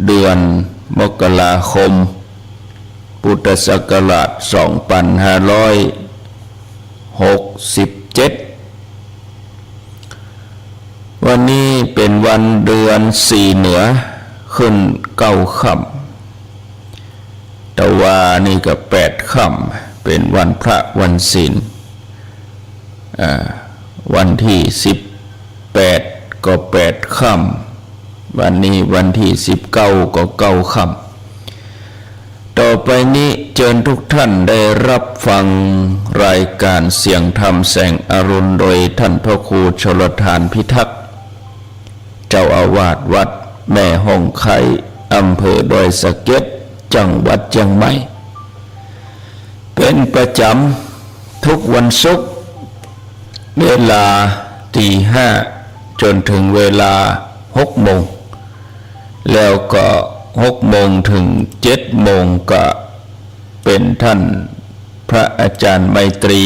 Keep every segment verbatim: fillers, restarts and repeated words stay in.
เดือนมกราคม พุทธศักราชสองปันห้าร้อยหกสิบเจ็ด วันนี้เป๋นวันเดือนสี่เหนือ ขึ้นเก้าค่ำ ตะวานี่ก็แปดค่ำ เป๋นวันพระวันศีล อ่า วันตี้สิบแปดก็แปดค่ำ วันนี้วันตี้สิบเก้าก็เก้าค่ำ ต่อไปนี้เจิญทุกท่านได้รับฟังรายการเสียงธรรมแสงอรุณ โดยท่านพระครูชลทานพิทักษ์ เจ้าอาวาสวัดแม่ฮ่องไคร้ อำเภอดอยสะเก็ด จังหวัดเจียงใหม่ เป๋นประจ๋ำทุกวันศุกร์ เวลาตีห้าจ๋นเถิงเวลาหกโมง แล้วก็หกโมงเถิงเจ็ดโมงก็เป๋นท่านพระอาจ๋ารย์ไมตรี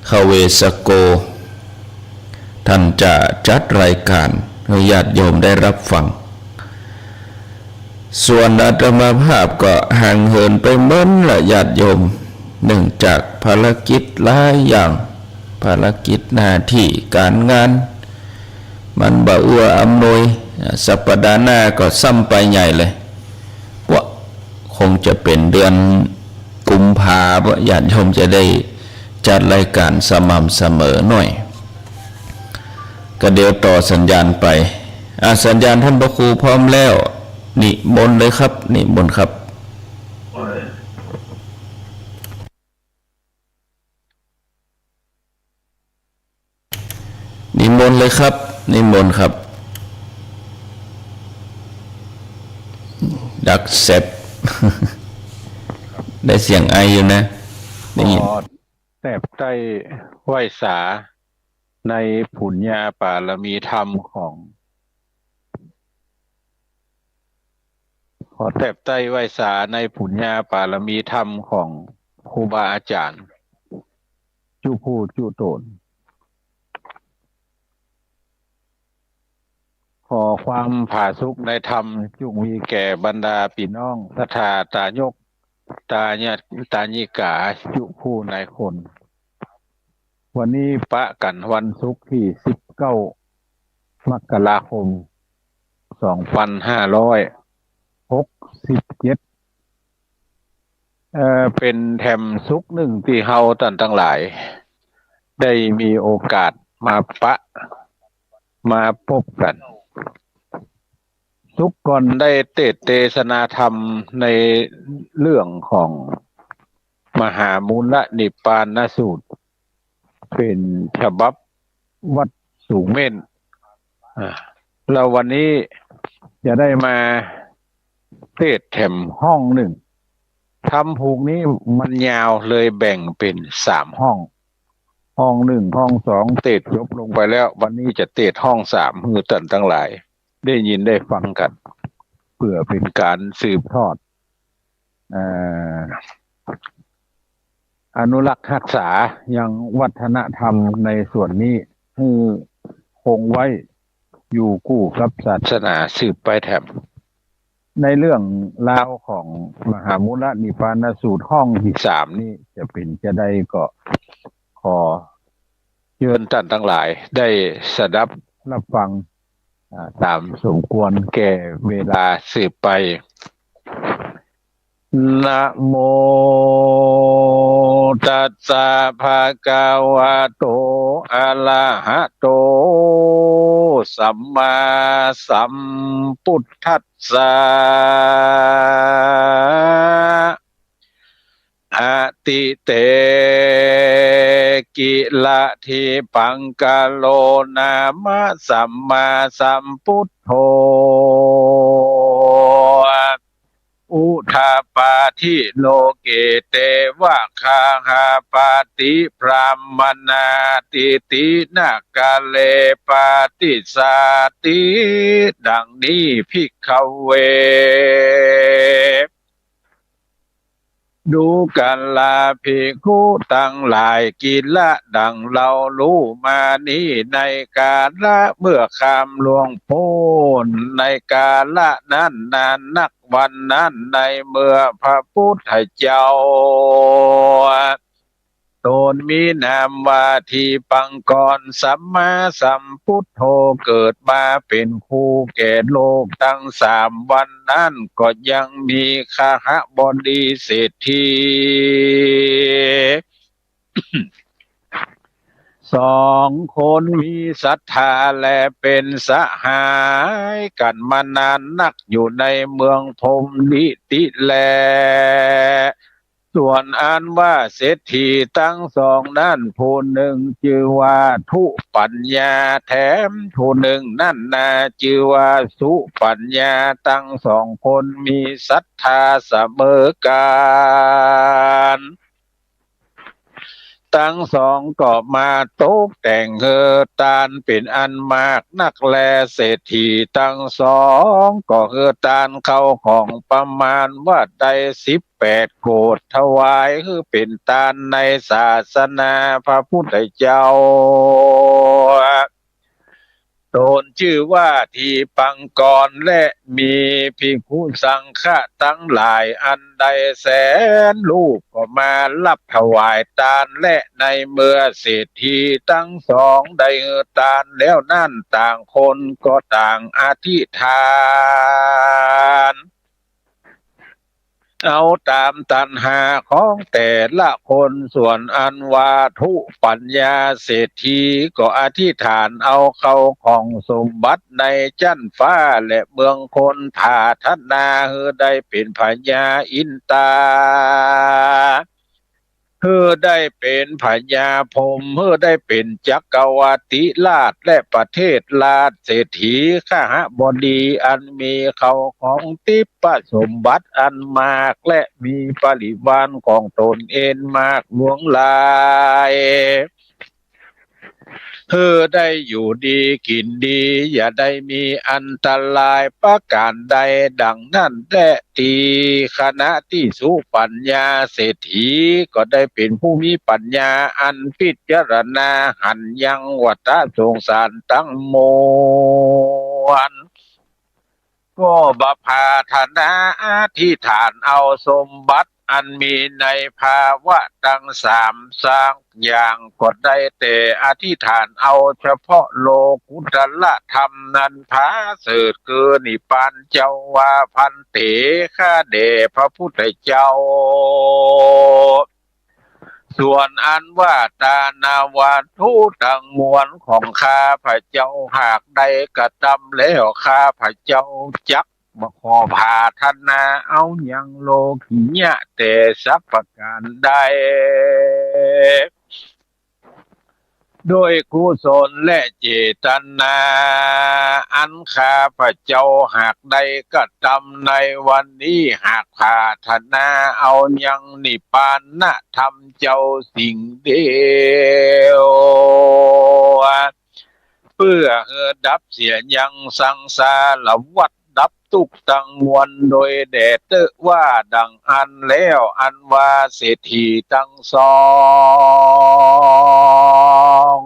ขเวสโก ท่านจะจัดรายการหื้อญาติโยมได้รับฟัง ส่วนอาตมาภาพก็ห่างเหินไปเมินละญาติโยม เนื่องจากภารกิจหลายอย่าง ภารกิจหน้าตี้ก๋านงาน มันบ่เอื้ออำนวย สัปดาห์หน้าก็ซ้ำไปใหญ่เลย เพราะคงจะเป๋นเดือนกุมภาพันธ์ เพราะญาติโยมจะได้จัดรายการสม่ำเสมอหน่อย ก็เดี๋ยวต่อสัญญาณไป อ่ะ สัญญาณท่านพระครูพร้อมแล้ว นิมนต์เลยครับ นิมนต์ครับ นิมนต์เลยครับ นิมนต์ครับ ดักแซบ ได้เสียงไออยู่นะ ได้ยิน ขอแตบใต้ไหว้สาในปุญญาปารมีธรรมของ ขอแตบใต้ไหว้สาในปุญญาปารมีธรรมของครูบาอาจ๋ารย์ จุผู้จุต๋น ขอความผาสุกในธรรมจุ่งมีแก่บรรดาปี้น้องศรัทธาตายก ตายะ ตายิกาจุผู้นายคน วันนี้ปะกั๋นวันศุกร์ตี้สิบเก้า มกราคม สองปันห้าร้อยหกสิบเจ็ด เอ่อ เป๋นแถมศุกร์นึ่งตี้เฮาต้านตังหลาย ได้มีโอกาสมาปะ มาปบกั๋น ศุกร์ก่อนได้เตสน์เตสนาธรรมในเรื่องของมหามูลนิพพานสูตร เป๋นฉบับวัดสูงเม่น อ่า แล้ววันนี้จะได้มาเตสน์แถมห้องนึ่ง ธรรมผูกนี้มันยาวเลยแบ่งเป๋นสามห้อง ห้องนึ่ง ห้องสอง เตสน์จบลงไปแล้ว วันนี้จะเตสน์ห้องสาม หื้อต้านตังหลายได้ยินได้ฟังกั๋น เปื้อเป๋นก๋านสืบทอด เอ่อ อนุรักษ์ฮักษายังวัฒนธรรมในส่วนนี้ หื้อคงไว้อยู่กู้กับศาสนาสืบไปแถม ในเรื่องราวของมหามูลนิพพานสูตรห้องตี้สามนี้จะเป๋นจาใดก็ขอเจิญต้านตังหลายได้สดับรับฟัง อ่า ต๋ามสมควรแก่เวลาสืบไป นะโมตัสสะ ภะคะวะโต อะระหะโต สัมมาสัมพุทธัสสะ อทิเต กิระทิปังคะโล นามะ สัมมาสัมพุทโธ อุทปาทิ โลเก เตวะ คาหปาติ พรามมานาติติ นาคาเล ปาติสสาติ ดังนี้ ภิกขเว ดูกราภิกขุตังหลาย กิริยาดังเฮาฮู้มานี้ ในกาละเมื่อข้ามล่วงป๊น ในกาละนั้นนานนักวันนั้น ในเมื่อพระพุทธเจ้า ต๋นมีนามว่าทิพงกรสัมมาสัมปุทโธ เกิดมาเป๋นครูแก่โลกตังสาม วันนั้นก็ยังมีคหบดีเศรษฐี สองคนมีศรัทธา และเป๋นสหายกั๋นมานานนัก อยู่ในเมืองพรหมลิติแล ส่วนอันว่าเศรษฐีตังสองนั้น ผู้นึ่งจื้อว่าทุปัญญา แถมผู้นึ่งนั้นนาจื้อว่าสุปัญญา ตังสองคนมีศรัทธาเสมอกั๋น ตังสองก็มาตกแต่งหื้อตานเป๋นอันมากนักแล เศรษฐีตังสองก็หื้อตานเข้าของประมาณว่าได้สิบแปดโกฏ ถวายหื้อเป๋นตานในศาสนาพระพุทธเจ้า ต๋นจื้อว่าทิพงกร และมีภิกขุสังฆะตังหลายอันใดแสนรูป ก็มาฮับถวายตาน และในเมื่อเศรษฐีตังสองได้หื้อตานแล้วนั้น ต่างคนก็ต่างอธิษฐาน เอาต๋ามตัณหาของแต่ละคน ส่วนอันว่าทุปัญญาเศรษฐีก็อธิษฐานเอาเข้าของสมบัติในจั๊นฟ้าและเมืองคน ผาถนาหื้อได้เป๋นพญาอินทา หื้อได้เป๋นพญาพรหม หื้อได้เป๋นจักรวรรดิราชและประเทศราช เศรษฐีคหบดีอันมีเข้าของทิพย์สมบัติอันมาก และมีบริวารของต๋นเองมากหลวงหลาย หื้อได้อยู่ดีกิ๋นดี อย่าได้มีอันตรายประก๋านใด ดังนั้นแต๊ ตี้ขณะตี้สุปัญญาเศรษฐีก็ได้เป๋นผู้มีปัญญาอันพิจารณาหันยังวัฏสงสารตังมวล ก็บ่ผาถนาอธิษฐานเอาสมบัติอันมีในภาวะตังสามสักอย่าง ก็ได้แต่อธิษฐานเอาเฉพาะโลกุตระธรรมนั้นผาเสริฐคือนิพพานเจ้าว่า ภันเต ข้าแด่พระพุทธเจ้า ส่วนอันว่าตานวัตถุตังมวลของข้าพเจ้าหากได้กระตำแล้ว ข้าพเจ้าจักบ่ขอผาถนาเอายังโลกิยะแต่สักประก๋านใด ด้วยกุศลและเจตนาอันข้าพเจ้าหากได้กระตำในวันนี้ หากผาถนาเอายังนิพพานธรรมเจ้าสิ่งเดียว เปื้อหื้อดับเสียยังสังสารวัฏ ดับตุ๊กข์ตังมวลโดยแด่เต๊อะ ว่าดังอั้นแล้ว อันว่าเศรษฐีตังสอง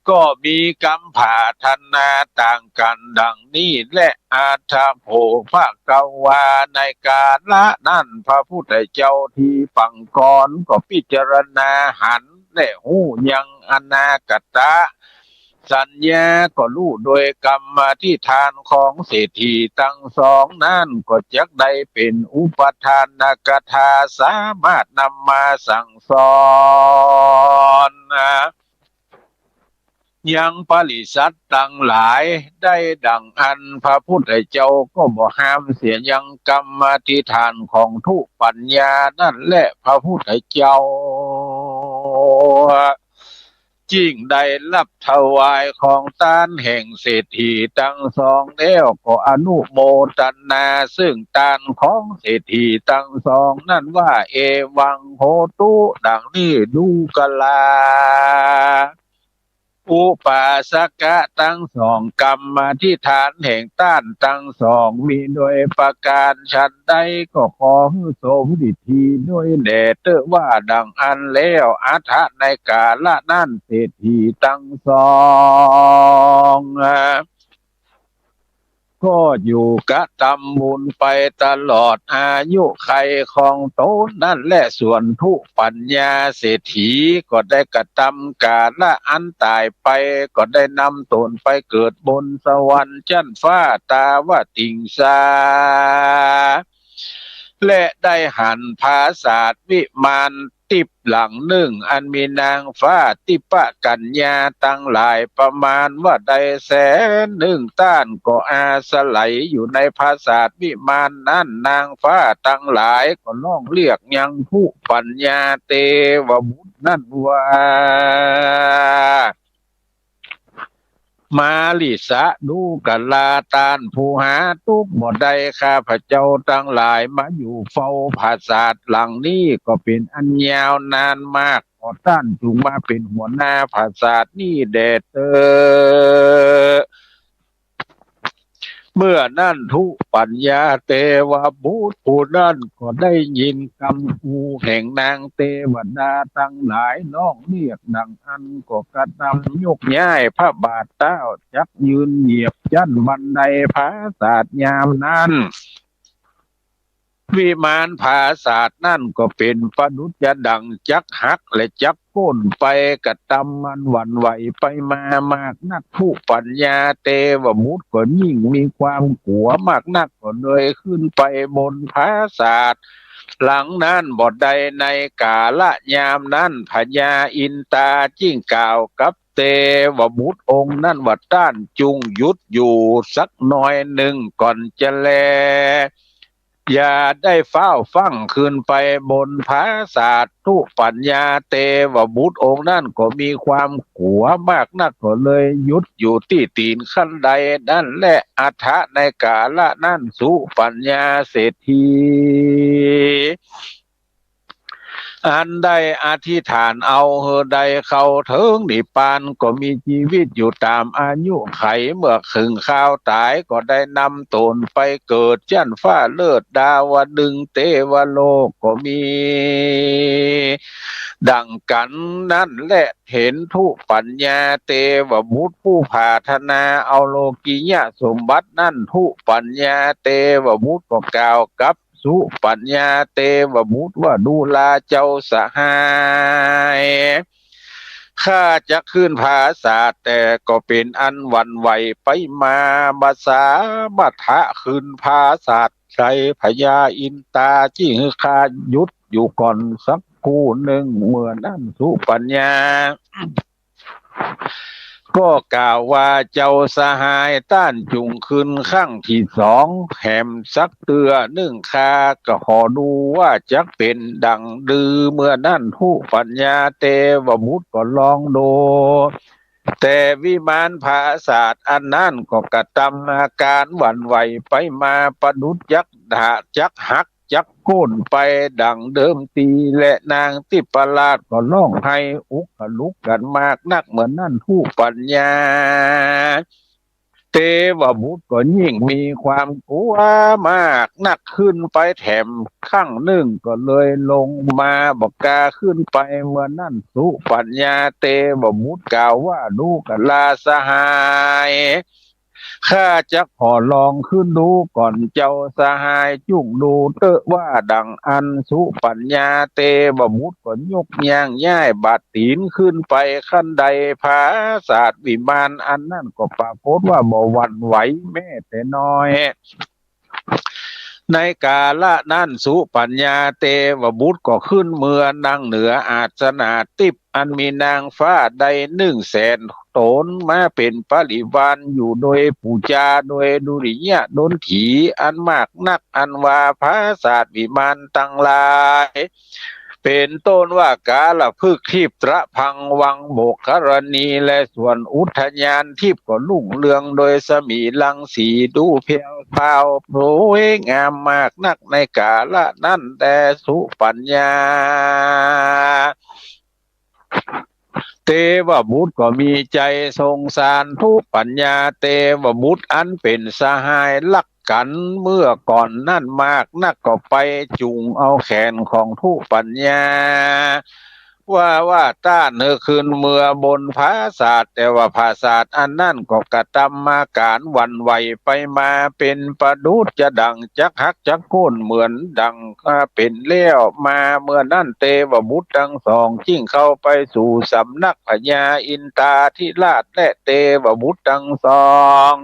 ก็มีกำผาถนาต่างกั๋นดังนี้แล อัฏฐโภ ภควา ในกาละนั้นพระพุทธเจ้าทิพงกรก็พิจารณาหัน และฮู้ยังอนาคตะ สัญญาก็ฮู้โดยกำอธิษฐานของเศรษฐีตังสองนั้น ก็จักได้เป๋นอุปทานกถา สามารถนำมาสั่งสอนยังปริษัทตังหลายได้ดังอั้น พระพุทธเจ้าก็บ่ห้ามเสียยังกำอธิษฐานของทุปัญญานั้นแล พระพุทธเจ้า จึงได้ฮับถวายของตานแห่งเศรษฐีตังสองแล้ว ก็อนุโมทนาซึ่งตานของเศรษฐีตังสองนั้นว่า เอวังโหตุ ดังนี้ดูกรา อุปาสกะตังสอง กำอธิษฐานแห่งต้านตังสองมีโดยประก๋านฉันใด ก็ขอหื้อสมดิฏฐีโดยแด่เต๊อะว่าดั่งอั้นแล้ว อัฏฐะ ในก๋าละนั้นเศรษฐีตังสอง ก็อยู่กระตำบุญไปตลอดอายุขัยของตนนั้นแหละ ส่วนทุปัญญาเศรษฐีก็ได้กระตำก๋าละอันต๋ายไป ก็ได้นำตนไปเกิดบนสวรรค์จั๊นฟ้าตาวติงสา และได้หันปราสาทวิมาน ทิพย์หลังนึ่ง อันมีนางฟ้าทิพกัญญาตังหลายประมาณว่าได้แสนนึ่ง ต้านก็อาศัยอยู่ในปราสาทวิมานนั้น นางฟ้าตังหลายก็ฮ้องเรียกยังทุปัญญาเตวบุตรนั้นว่า มาริสะ ดูกราต้านผู้หาตุ๊กข์บ่ได้ ข้าพเจ้าตังหลายมาอยู่เฝ้าปราสาทหลังนี้ก็เป๋นอันยาวนานมาก ขอต้านจุ่งมาเป๋นหัวหน้าปราสาทนี้แด่เต๊อะ เมื่อนั้นทุปัญญาเตวบุตรผู้นั้นก็ได้ยินกำอู้แห่งนางเตวดาตังหลายฮ้องเรียกดั่งอั้น ก็กระตำยกย้ายพระบาทเต๊า จักยืนเหยียบจั๊นบันไดปราสาทยามนั้น วิมานปราสาทนั้นก็เป๋นประดุจจะดั่งจักหักและจักโก้นไป กระตำอันหวั่นไหวไปมามากนัก ทุปัญญาเตวบุตรก็ยิ่งมีความกั๋วมากนัก ก็เลยขึ้นไปบนปราสาทหลังนั้นบ่ได้ ในกาละยามนั้นพญาอินตาจึ่งกล่าวกับเตวบุตรองค์นั้นว่า ต้านจุ่งหยุดอยู่สักหน่อยนึ่งก่อนจะแล อย่าได้ฟ้าวฟั่งขึ้นไปบนปราสาท ทุปัญญาเตวบุตรองค์นั้นก็มีความกั๋วมากนัก ก็เลยหยุดอยู่ตี้ตี๋นขั้นไดนั้นแหละ อัฏฐะ ในกาละนั้นสุปัญญาเศรษฐี อันได้อธิษฐานเอาหื้อได้เข้าเถิงนิพพาน ก็มีจีวิตอยู่ต๋ามอายุขัย เมื่อเถิงคราวต๋ายก็ได้นำตนไปเกิดจั๊นฟ้าเลิศดาวดึงส์เตวโลก ก็มีดั่งกั๋นนั้นแหละ เห็นทุปัญญาเตวบุตรผู้ปรารถนาเอาโลกิยสมบัตินั้น ทุปัญญาเตวบุตรก็กล่าวกับสุปัญญาเตวบุตรว่า ดูราเจ้าสหาย ข้าจักขึ้นปราสาท แต่ก็เป๋นอันหวั่นไหวไปมา บ่สามารถจะขึ้นปราสาทได้ พญาอินตาจึ่งหื้อข้าหยุดอยู่ก่อนสักครู่นึ่ง เมื่อนั้นสุปัญญา ก็กล่าวว่า เจ้าสหาย ต้านจุ่งขึ้นครั้งตี้สองแถมสักเตื้อนึ่ง ข้าก็ขอดูว่าจักเป๋นดั่งใด เมื่อนั้นทุปัญญาเตวบุตรก็ลองดู แต่วิมานปราสาทอันนั้นก็กระตำอาก๋ารหวั่นไหวไปมา ประดุจจักดา จักหัก จักโก้นไปดั่งเดิมตี้ และนางทิพราชก็ฮ้องไห้อุกขลุกกั๋นมากนัก เมื่อนั้นทุปัญญาเตวบุตรก็ยิ่งมีความกั๋วมากนักขึ้นไปแถมครั้งนึ่ง ก็เลยลงมาบ่กล้าขึ้นไป เมื่อนั้นสุปัญญาเตวบุตรกล่าวว่า ดูกราสหาย ข้าจักขอลองขึ้นดูก่อน เจ้าสหายจุ่งดูเต๊อะว่าดั่งอั้น สุปัญญาเตวบุตรก็ยกย่างย้ายบาดตี๋นขึ้นไปขั้นไดปราสาทวิมานอันนั้น ก็ปรากฏว่าบ่หวั่นไหวแม้แต่น้อย ในกาละนั้นสุปัญญาเตวบุตรก็ขึ้นเมือนั่งเหนืออาสนะทิพย์ อันมีนางฟ้าได้นึ่งแสนต๋นมาเป๋นปริวารอยู่โดยปู๋จา โดยดุริยะดลถีอันมากนัก อันว่าปราสาทวิมานตังหลาย เป๋นต้นว่ากาลพฤกษ์ทิพย์ ตะพังวังโมกขรณี และสวนอุทยานทิพย์ก็รุ่งเรืองโดยสมีรังสี ดูแผ้วพราวสวยงามมากนัก ในกาละนั้นแต๊สุปัญญา เตวบุตรก็มีใจ๋สงสารทุปัญญา เตวบุตรอันเป๋นสหายฮักกั๋นเมื่อก่อนนั้นมากนัก ก็ไปจุ่งเอาแขนของทุปัญญา ว่า ว่าต้านหื้อขึ้นเมืองบนผาสาท แต่ว่าผาสาทอันนั้นก็กระตำอาก๋ารหวั่นไหวไปมา เป๋นประดุจจะดั่งจักหักจักโค่น เหมือนดั่ง อ่า เป๋นแล้วมา เมื่อนั้นเตวบุตรตังสองจึ่งเข้าไปสู่สำนักพญาอินทาธิราช และเตวบุตรตังสอง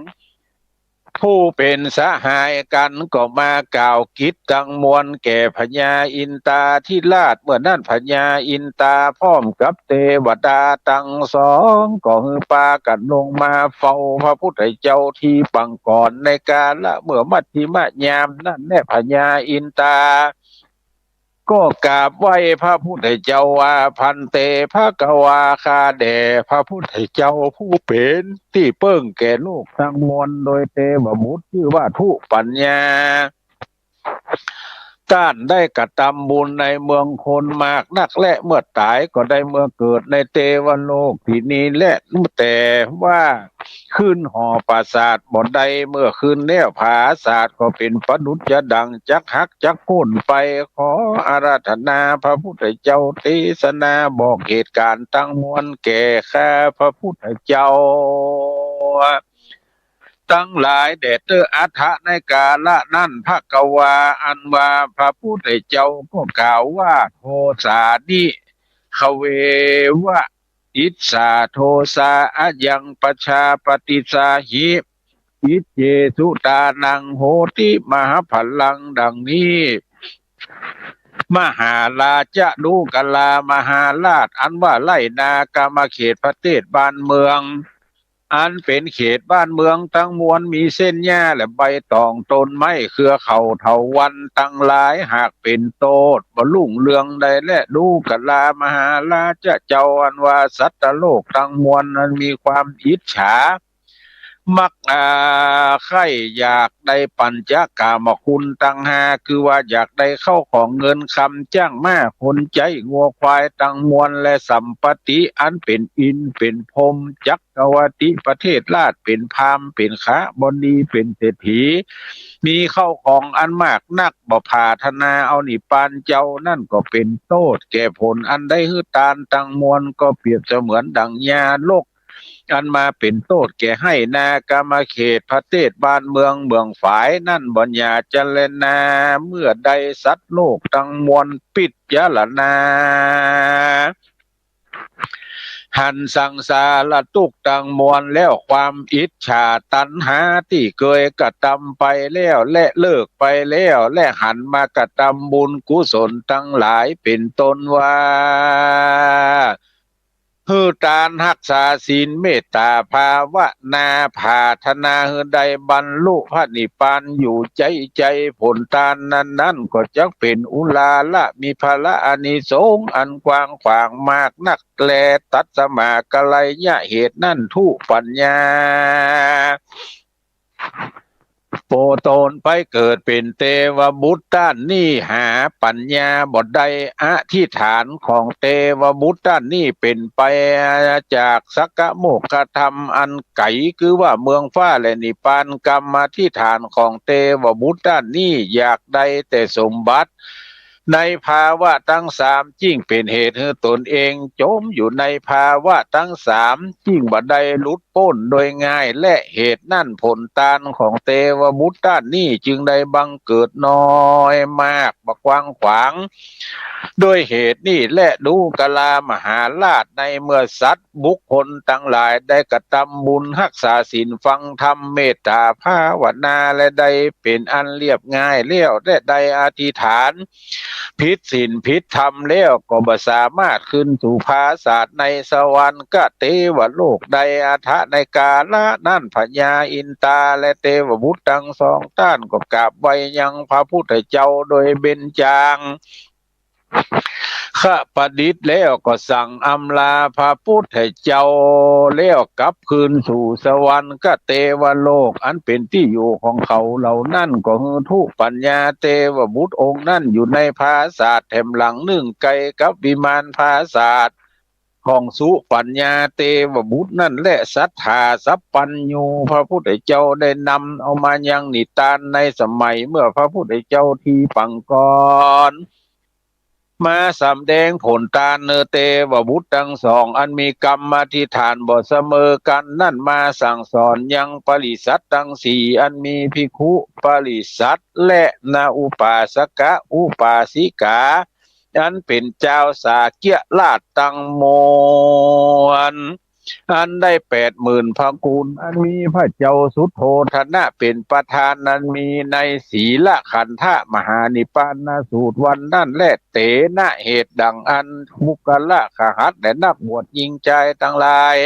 ผู้เป๋นสหายกั๋นก็มากล่าวกิจตังมวลแก่พญาอินทาธิราช เมื่อนั้นพญาอินทาพร้อมกับเตวดาตังสอง ก็หื้อปากั๋นลงมาเฝ้าพระพุทธเจ้าตี้ปังก่อน ในกาละเมื่อมัชฌิมยามนั้นแล พญาอินทา ก็กราบไหว้พระพุทธเจ้าว่า ภันเต ภควา ข้าแด่พระพุทธเจ้าผู้เป๋นตี้เปิ้งแก่โลกตังมวล โดยเตวบุตรจื้อว่าทุปัญญา ต้านได้กระตำบุญในเมืองคนมากนัก และเมื่อต๋ายก็ได้เมือเกิดในเตวโลกตี้นี้แล แต่ว่า ขึ้นหอปราสาทบ่ได้ เมื่อขึ้นแล้วผาสาทก็เป๋นประดุจจะดั่งจักหักจักโค่นไป ขออาราธนาพระพุทธเจ้าเตสนาบอกเหตุก๋ารณ์ตังมวลแก่ข้าพระพุทธเจ้าตังหลายแด่เต๊อะ อัฏฐะ ในกาละนั้น ภควา อันว่าพระพุทธเจ้าก็กล่าวว่า โทสานิ ขเววะ อิสสาโทสา อะยัง ปชาปฏิสาหิ อิเจสุตานัง โหติ มหพลัง ดังนี้ มหาราชะ ดูกรามหาราช อันว่าไล่นากามาเขตประเทศบ้านเมือง อันเป๋นเขตบ้านเมืองตังมวล มีเส้นหญ้าและใบตอง ต้นไม้ เครือเขาเถาวัลย์ตังหลาย หากเป๋นโต้ษบ่รุ่งเรืองใด และดูกรามหาราชะเจ้า อันว่าสัตว์โลกตังมวลนั้นมีความอิจฉา มัก อ่า ใค่อยากได้ปัญจกามคุณตังห้า คือว่าอยากได้เข้าของเงินคำ จ๊างม้า คนใจ๊ งัวควายตังมวล และสัมปติอันเป๋นอินทร์เป๋นพรหม จักรวรรดิประเทศราช เป๋นพราหมณ์ เป๋นขบดี เป๋นเศรษฐี มีเข้าของอันมากนัก บ่ปรารถนาเอานิพพานเจ้า นั้นก็เป๋นโต้ษแก่ผลอันได้หื้อตานตังมวล ก็เปรียบเสมือนดั่งหญ้ารก อันมาเป๋นโต้ษแก่ไฮ่นากามาเขตประเทศบ้านเมืองเมืองฝาย นั้นบ่อย่าเจรนา เมื่อใดสัตว์โลกตังมวลพิจารณา หันสังสารทุกข์ตังมวลแล้ว ความอิจฉาตัณหาตี้เกยกระตำไปแล้ว และเลิกไปแล้ว และหันมากระตำบุญกุศลตังหลาย เป๋นต้นว่า หื้อตาน ฮักษาศีล เมตตาภาวนา ปรารถนาหื้อได้บรรลุพระนิพพานอยู่ใจ๊ใจ๊ ผลตานนั้นๆ ก็จักเป๋นอุราละ มีผละอานิสงส์อันกว้างขวางมากนักแล ตัสมา กะไรยะเหตุนั้น ทุปัญญา โปตนไปเกิดเป๋นเตวบุตรต้านนี้ หาปัญญาบ่ได้ อธิษฐานของเตวบุตรต้านนี้เป๋นไปจากสักกะโมกขธรรมอันไก๋ คือว่าเมืองฟ้าและนิพพาน กำอธิษฐานของเตวบุตรต้านนี้ อยากได้แต่สมบัติ ในภาวะตังสาม จึ่งเป๋นเหตุหื้อตนเองจ๋มอยู่ในภาวะตังสาม จึ่งบ่ได้หลุดป๊นโดยง่าย และเหตุนั้นผลตานของเตวบุตรต้านนี้จึงได้บังเกิดน้อยมาก บ่กว้างขวาง ด้วยเหตุนี้แล ดูกรามหาราช ในเมื่อสัตว์บุคคลตังหลายได้กระตำบุญ ฮักษาศีล ฟังธรรม เมตตาภาวนา และได้เป๋นอันเรียบง่ายแล้ว และได้อธิษฐาน ผิดศีลผิดธรรมแล้ว ก็บ่สามารถขึ้นสู่ผาสาทในสวรรคเตวโลกได้ อัฏฐะ ในกาละนั้น พญาอินทาและเตวบุตรตังสองต้านก็กราบไหว้ยังพระพุทธเจ้าโดยเบญจางคประดิษฐ์แล้ว ก็สั่งอำลาพระพุทธเจ้าแล้ว กลับคืนสู่สวรรคเตวโลก อันเป๋นตี้อยู่ของเขาเหล่านั้น ก็หื้อทุปัญญาเตวบุตรองค์นั้นอยู่ในผาสาทแถมหลังนึ่ง ใก้กับวิมานผาสาท ของสุปัญญาเตวบุตรนั้นแล สัตถาสัพพัญญู พระพุทธเจ้าได้นำเอามายังนิตานในสมัยเมื่อพระพุทธเจ้าตี้ปางก่อน มาสำแดงผลตานเนอ เตวบุตรตังสอง อันมีกรรมอธิษฐานบ่เสมอกั๋นนั้น มาสั่งสอนยังปริษัทตังสี่ อันมีภิกขุปริษัท และนาอุปาสกะอุปาสิกา อันเป๋นจาวสาเกียราชตังมวล อันได้แปดหมื่นพระกู๋น อันมีพระเจ้าสุโธทนะเป๋นประธาน อันมีในสีลขันธมหานิพพานสูตรวันนั้นแล เตนะ เหตุดั่งอั้น ปุคคละคหัสถ์และนักบวชญิงจายตังหลาย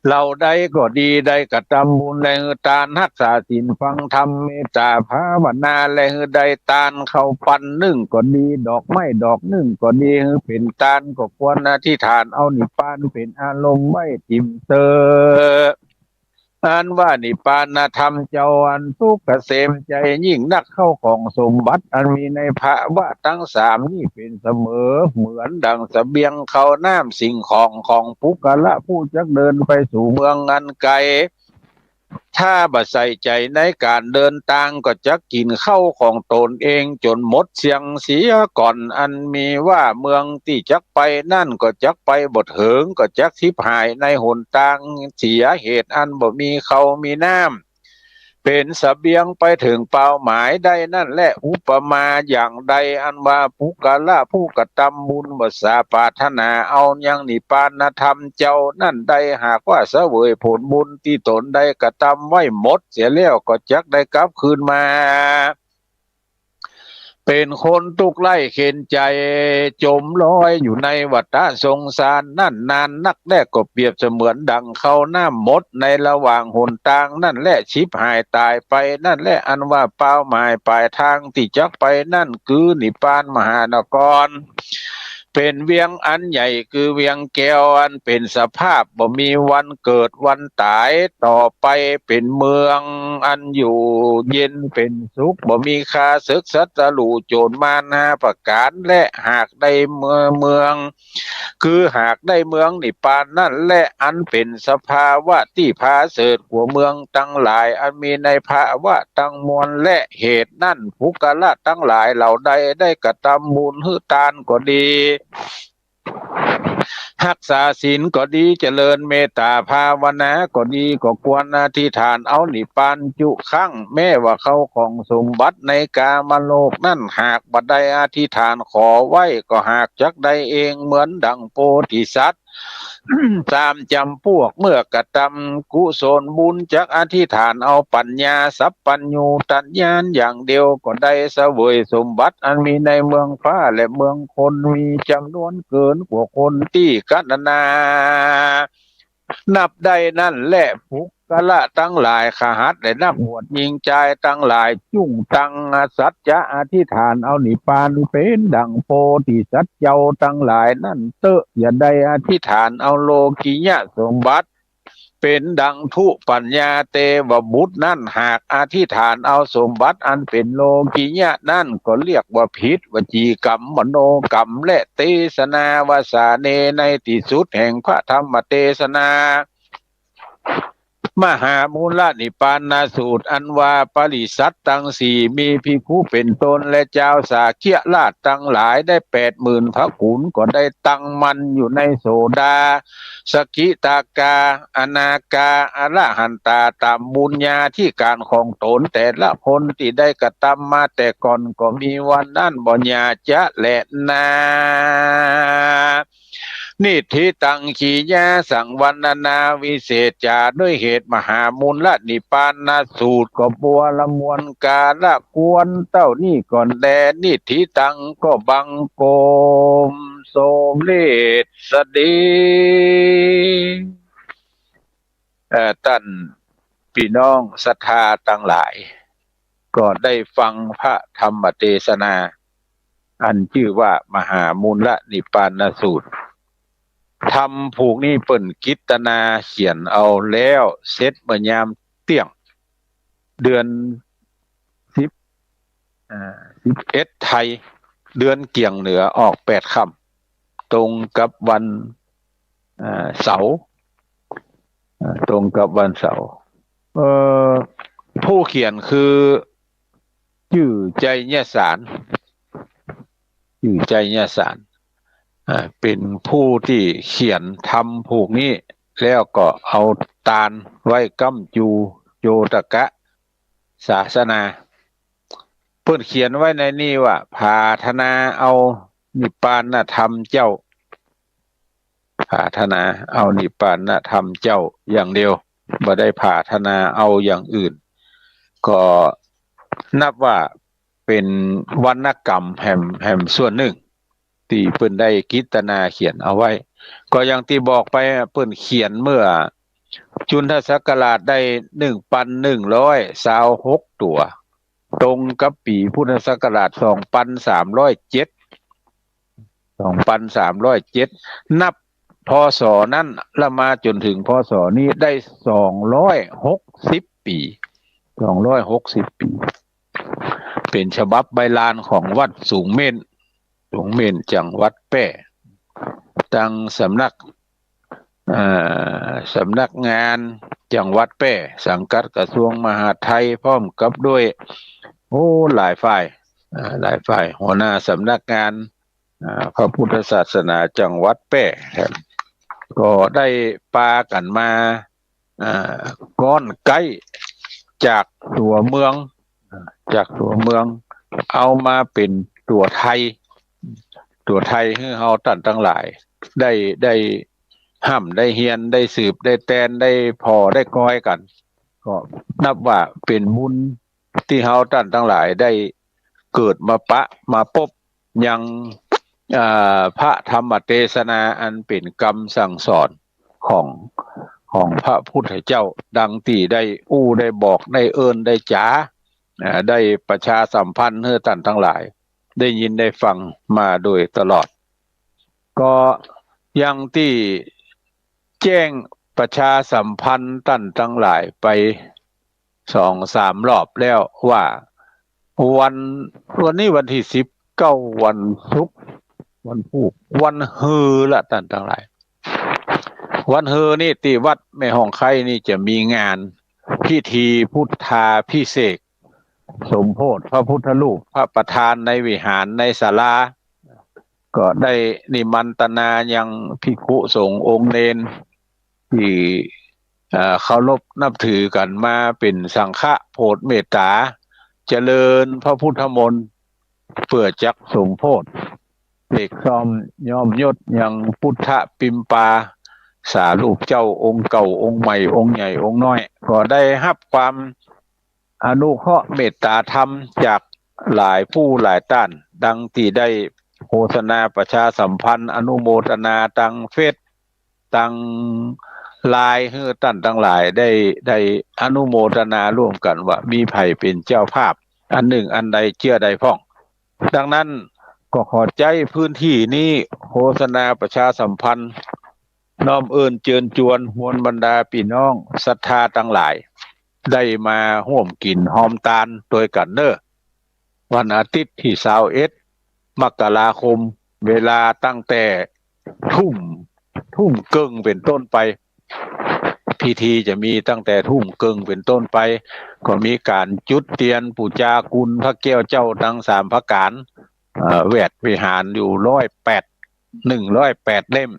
เหล่าใดก็ดี ได้กระตำบุญ และหื้อตาน ฮักษาศีล ฟังธรรม เมตตาภาวนา และหื้อได้ตานข้าวปันนึ่งก็ดี ดอกไม้ดอกนึ่งก็ดี หื้อเป๋นตานก็ควรอธิษฐานเอานิพพานเป๋นอารมณ์ไว้ติ่มเต๊อะ อันว่านิพพานธรรมเจ้าอันสุขเกษมใจ๋ยิ่งนัก เข้าของสมบัติอันมีในภาวะตังสามนี้เป๋นเสมอ เหมือนดั่งเสบียงข้าวน้ำสิ่งของของปุคคละผู้จักเดินไปสู่เมืองอันไกล ถ้าบ่ใส่ใจ๋ในก๋านเดินตางก็จักกิ๋นข้าวของตนเองจ๋นหมดเสี้ยงเสียก่อน อันมีว่าเมืองตี้จักไปนั้นก็จักไปบ่เถิง ก็จักฉิบหายในหนตางเสีย เหตุอันบ่มีข้าวมีน้ำเป๋นเสบียงไปเถิงเป้าหมายได้นั้นแล อุปมาอย่างใด อันว่าปุคคละผู้กระตำบุญบ่สาปรารถนาเอายังนิพพานธรรมเจ้านั้นได้ หากว่าเสวยผลบุญตี้ตนได้กระตำไว้หมดเสียแล้ว ก็จักได้กลับคืนมา เป๋นคนตุ๊กข์ใคร่เข็ญใจ๋ จ๋มลอยอยู่ในวัฏฏะสงสารนั้นนานนักแล ก็เปรียบเสมือนดั่งข้าวน้ำหมดในระหว่างหนตางนั้นแล ฉิบหายต๋ายไปนั้นแล อันว่าเป้าหมายป๋ายตางตี้จักไปนั้นคือนิพพานมหานคร เป๋นเวียงอันใหญ่คือเวียงแก้ว อันเป๋นสภาพบ่มีวันเกิดวันต๋ายต่อไป เป๋นเมืองอันอยู่เย็นเป๋นสุข บ่มีข้าศึกศัตรู๋โจ๋รมารห้าประก๋าน และหากได้เมือง เมือง คือหากได้เมืองนิพพานนั้นแล อันเป๋นสภาวะตี้ผาเสริฐกว่าเมืองตังหลายอันมีในภาวะตังมวลแล เหตุนั้นปุคคละตังหลายเหล่าใดได้กระตำบุญหื้อตานก็ดี ฮักษาศีลก็ดี เจริญเมตตาภาวนาก็ดี ก็ควรอธิษฐานเอานิพพานจุครั้ง แม้ว่าเข้าของสมบัติในกามโลกนั้น หากบ่ได้อธิษฐานขอไว้ ก็หากจักได้เองเหมือนดั่งโพธิสัตว์ สามจ๋ำปวก เมื่อกระตำกุศลบุญจักอธิษฐานเอาปัญญาสัพพัญญูตญาณอย่างเดียวก็ได้เสวยสมบัติอันมีในเมืองฟ้าและเมืองคน มีจ๋ำนวนเกินกว่าคนตี้กณนานับได้นั้นแล ปุคคละตังหลาย คหัสถ์และนักบวชญิงจายตังหลาย จุ่งตั้งสัจจะอธิษฐานเอานิพพานเป๋นดั่งโพธิสัตว์เจ้าตังหลายนั้นเต๊อะ อย่าได้อธิษฐานเอาโลกิยสมบัติเป๋นดั่งสุปัญญาเตวบุตรนั้น หากอธิษฐานเอาสมบัติอันเป๋นโลกิยะนั้นก็เรียกว่าผิดวจีกรรม มโนกรรม และเตสนาวสาเน ในตี้สุดแห่งพระธรรมเตสนา มหามูลนิพพานสูตร อันว่าปริษัทตังสี่ มีภิกขุเป๋นต้น และจาวสาเกียราชตังหลายได้แปดหมื่นพระกู๋น ก็ได้ตั้งมั่นอยู่ในโสดา สกิทาคา อนาคา อรหันตา ต๋ามบุญญาธิก๋านของต๋นแต่ละคนตี้ได้กระตำมาแต่ก่อนก็มี วันนั้นบ่อย่าจะแลนา นิฏฐิตัง กิริยาสังวรรณนาวิเศษจา ด้วยเหตุมหามูลนิพพานสูตร ก็บัวละมวลกาละควรเต้านี้ก่อนแล นิฏฐิตัง ก็บังคมสมเด็จเสด็จ เอ่อ ต้านปี้น้องศรัทธาตังหลาย ก็ได้ฟังพระธรรมเตสนา อันจื้อว่ามหามูลนิพพานสูตร ธรรมผูกนี้เปิ้นกิตนาเขียนเอาแล้วเสร็จเมื่อยามเตี้ยง เดือนสิบ อ่า สิบเอ็ดไทย เดือนเกี่ยงเหนือออกแปดค่ ตรงกับวัน อ่า เสาร์ อ่า ตรงกับวันเสาร์ เอ่อ ผู้เขียนคือ จื้อไชยสาร จื้อไชยสาร อ่า เป๋นผู้ตี้เขียนธรรมผูกนี้ แล้วก็เอาตานไว้ก๊ำจูโจตกะศาสนา เปิ้นเขียนไว้ในนี้ว่า ผาถนาเอานิพพานธรรมเจ้า ผาถนาเอานิพพานธรรมเจ้าอย่างเดียว บ่ได้ผาถนาเอาอย่างอื่น ก็นับว่าเป๋นวรรณกรรมแหม แหมส่วนนึ่ง ตี้เปิ้นได้กฤตนาเขียนเอาไว้ ก็อย่างตี้บอกไปอะ เปิ้นเขียนเมื่อจุลศักราชได้หนึ่งปันหนึ่งร้อยซาวหกตั๋ว ตรงกับปี๋พุทธศักราชสองปันสามร้อยเจ็ด สองปันสามร้อยเจ็ด นับ พ.ศ. นั้นละมาจ๋นเถิง พ.ศ. นี้ได้สองร้อยหกสิบปี๋ สองร้อยหกสิบปี๋ เป๋นฉบับใบลานของวัดสูงเม่น สูงเม่น จังหวัดแป้ ตังสำนัก เอ่อ สำนักงานจังหวัดแป้ สังกัดกระทรวงมหาดไทย พร้อมกับด้วย โอ้ หลายฝ่าย อ่า หลายฝ่าย หัวหน้าสำนักงาน อ่า พระพุทธศาสนาจังหวัดแป้ ก็ได้ปากั๋นมา อ่า ก๊อนใก้จากตั๋วเมือง อ่า จากตั๋วเมือง เอามาเป๋นตั๋วไทย ตั๋วไทยหื้อเฮาต้านตังหลาย ได้ ได้ฮ่ำได้เฮียน ได้สืบได้แตน ได้ผ่อได้กอยกั๋น ก็นับว่าเป๋นบุญตี้เฮาต้านตังหลายได้เกิดมาปะมาปบยัง อ่า พระธรรมเตสนาอันเป๋นกำสั่งสอนของ ของพระพุทธเจ้า ดังตี้ได้อู้ได้บอกได้เอิ้นได้จ๋า อ่า ได้ประชาสัมพันธ์หื้อต้านตังหลาย ได้ยินได้ฟังมาโดยตลอด ก็อย่างตี้แจ้งประชาสัมพันธ์ต้านตังหลายไปสองสามรอบแล้วว่า วัน วันนี้วันตี้สิบเก้า วันศุกร์ วันพูก วันฮือละต้านตังหลาย วันฮือนี้ตี้วัดแม่ฮ่องไคนี่จะมีงานพิธีพุทธาภิเษก สมโภชพระพุทธรูป พระประธานในวิหารในศาลา ก็ได้นิมนตนายังภิกขุสงฆ์องค์เณรตี้ เอ่อ เคารพนับถือกั๋นมาเป๋นสังฆะโผดเมตต๋า เจริญพระพุทธมนต์ เปื้อจักสมโภช เสกซ่อมย้อมยศยังปุทธปิมปา สารูปเจ้าองค์เก่าองค์ใหม่องค์ใหญ่องค์น้อย ก็ได้ฮับความ อนุเคราะห์เมตต๋าธรรมจากหลายผู้หลายต้าน ดังตี้ได้โฆษณาประชาสัมพันธ์อนุโมตนาตังเฟซตังไลน์หื้อต้านตังหลายได้ ได้อนุโมตนาร่วมกั๋นว่ามีใผเป๋นเจ้าภาพอันนึ่งอันใดเจื้อใดพ่อง ดังนั้นก็ขอใจ๊พื้นตี้นี้โฆษณาประชาสัมพันธ์ น้อมเอิ้นเจิญจวนมวลบรรดาปี้น้องศรัทธาตังหลาย ได้มาฮ่วมกิ๋นฮอมตานตวยกั๋นเน่อ วันอาทิตย์ตี้ซาวเอ็ด มกราคม เวลาตั้งแต่ทุ่ม ทุ่มเกิ่งเป๋นต้นไป พิธีจะมีตั้งแต่ทุ่มเกิ่งเป๋นต้นไป ก็มีก๋านจุดเตียนปู๋จาคุณพระแก้วเจ้าตังสามประก๋าน เอ่อ แวดวิหารอยู่ร้อยแปด หนึ่งร้อยแปดเล่ม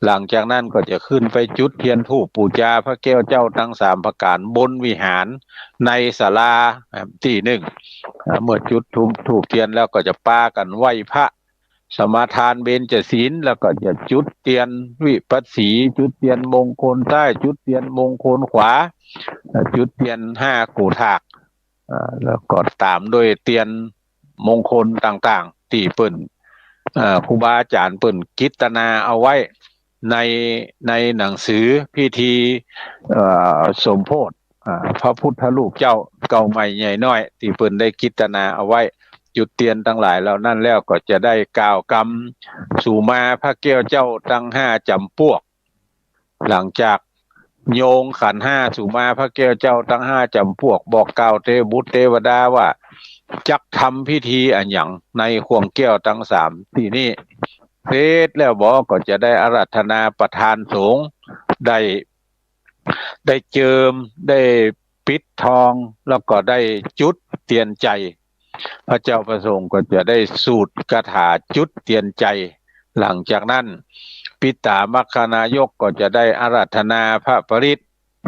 หลังจากนั้นก็จะขึ้นไปจุดเตียนธูปปู๋จาพระแก้วเจ้าตังสามประก๋านบนวิหารในศาลา เอ่อ ตี้นึ่ง เอ่อ เมื่อจุดธูป ธูปเตียนแล้วก็จะปากั๋นไหว้พระ สมาทานเบญจศีล แล้วก็จะจุดเตียนวิปัสสี จุดเตียนมงคลซ้าย จุดเตียนมงคลขวา เอ่อ จุดเตียนห้าโกฏาก เอ่อ แล้วก็ต๋ามด้วยเตียนมงคลต่างๆ ตี้เปิ้น เอ่อ ครูบาอาจ๋ารย์เปิ้นกฤตนาเอาไว้ใน ในหนังสือพิธี เอ่อ สมโภช อ่า พระพุทธรูปเจ้าเก่าใหม่ใหญ่น้อย ตี้เปิ้นได้กฤตนาเอาไว้ จุดเตียนตังหลายเหล่านั้นแล้วก็จะได้กล่าวกำสุมาพระแก้วเจ้าตังห้าจ๋ำปวก หลังจากโยงขันธ์ห้าสุมาพระแก้วเจ้าตังห้าจ๋ำปวก บอกกล่าวเตวบุตรเตวดาว่า จักทำพิธีอะหยังในข่วงแก้วตังสามตี้นี้ เสร็จแล้วบ่ก็จะได้อาราธนาประธานสงฆ์ ได้ ได้เจิม ได้ปิดทอง แล้วก็ได้จุดเตียนใจ พระเจ้าพระสงฆ์ก็จะได้สูดคาถาจุดเตียนใจ หลังจากนั้น ปิตามัคคานายกก็จะได้อาราธนาพระปริตร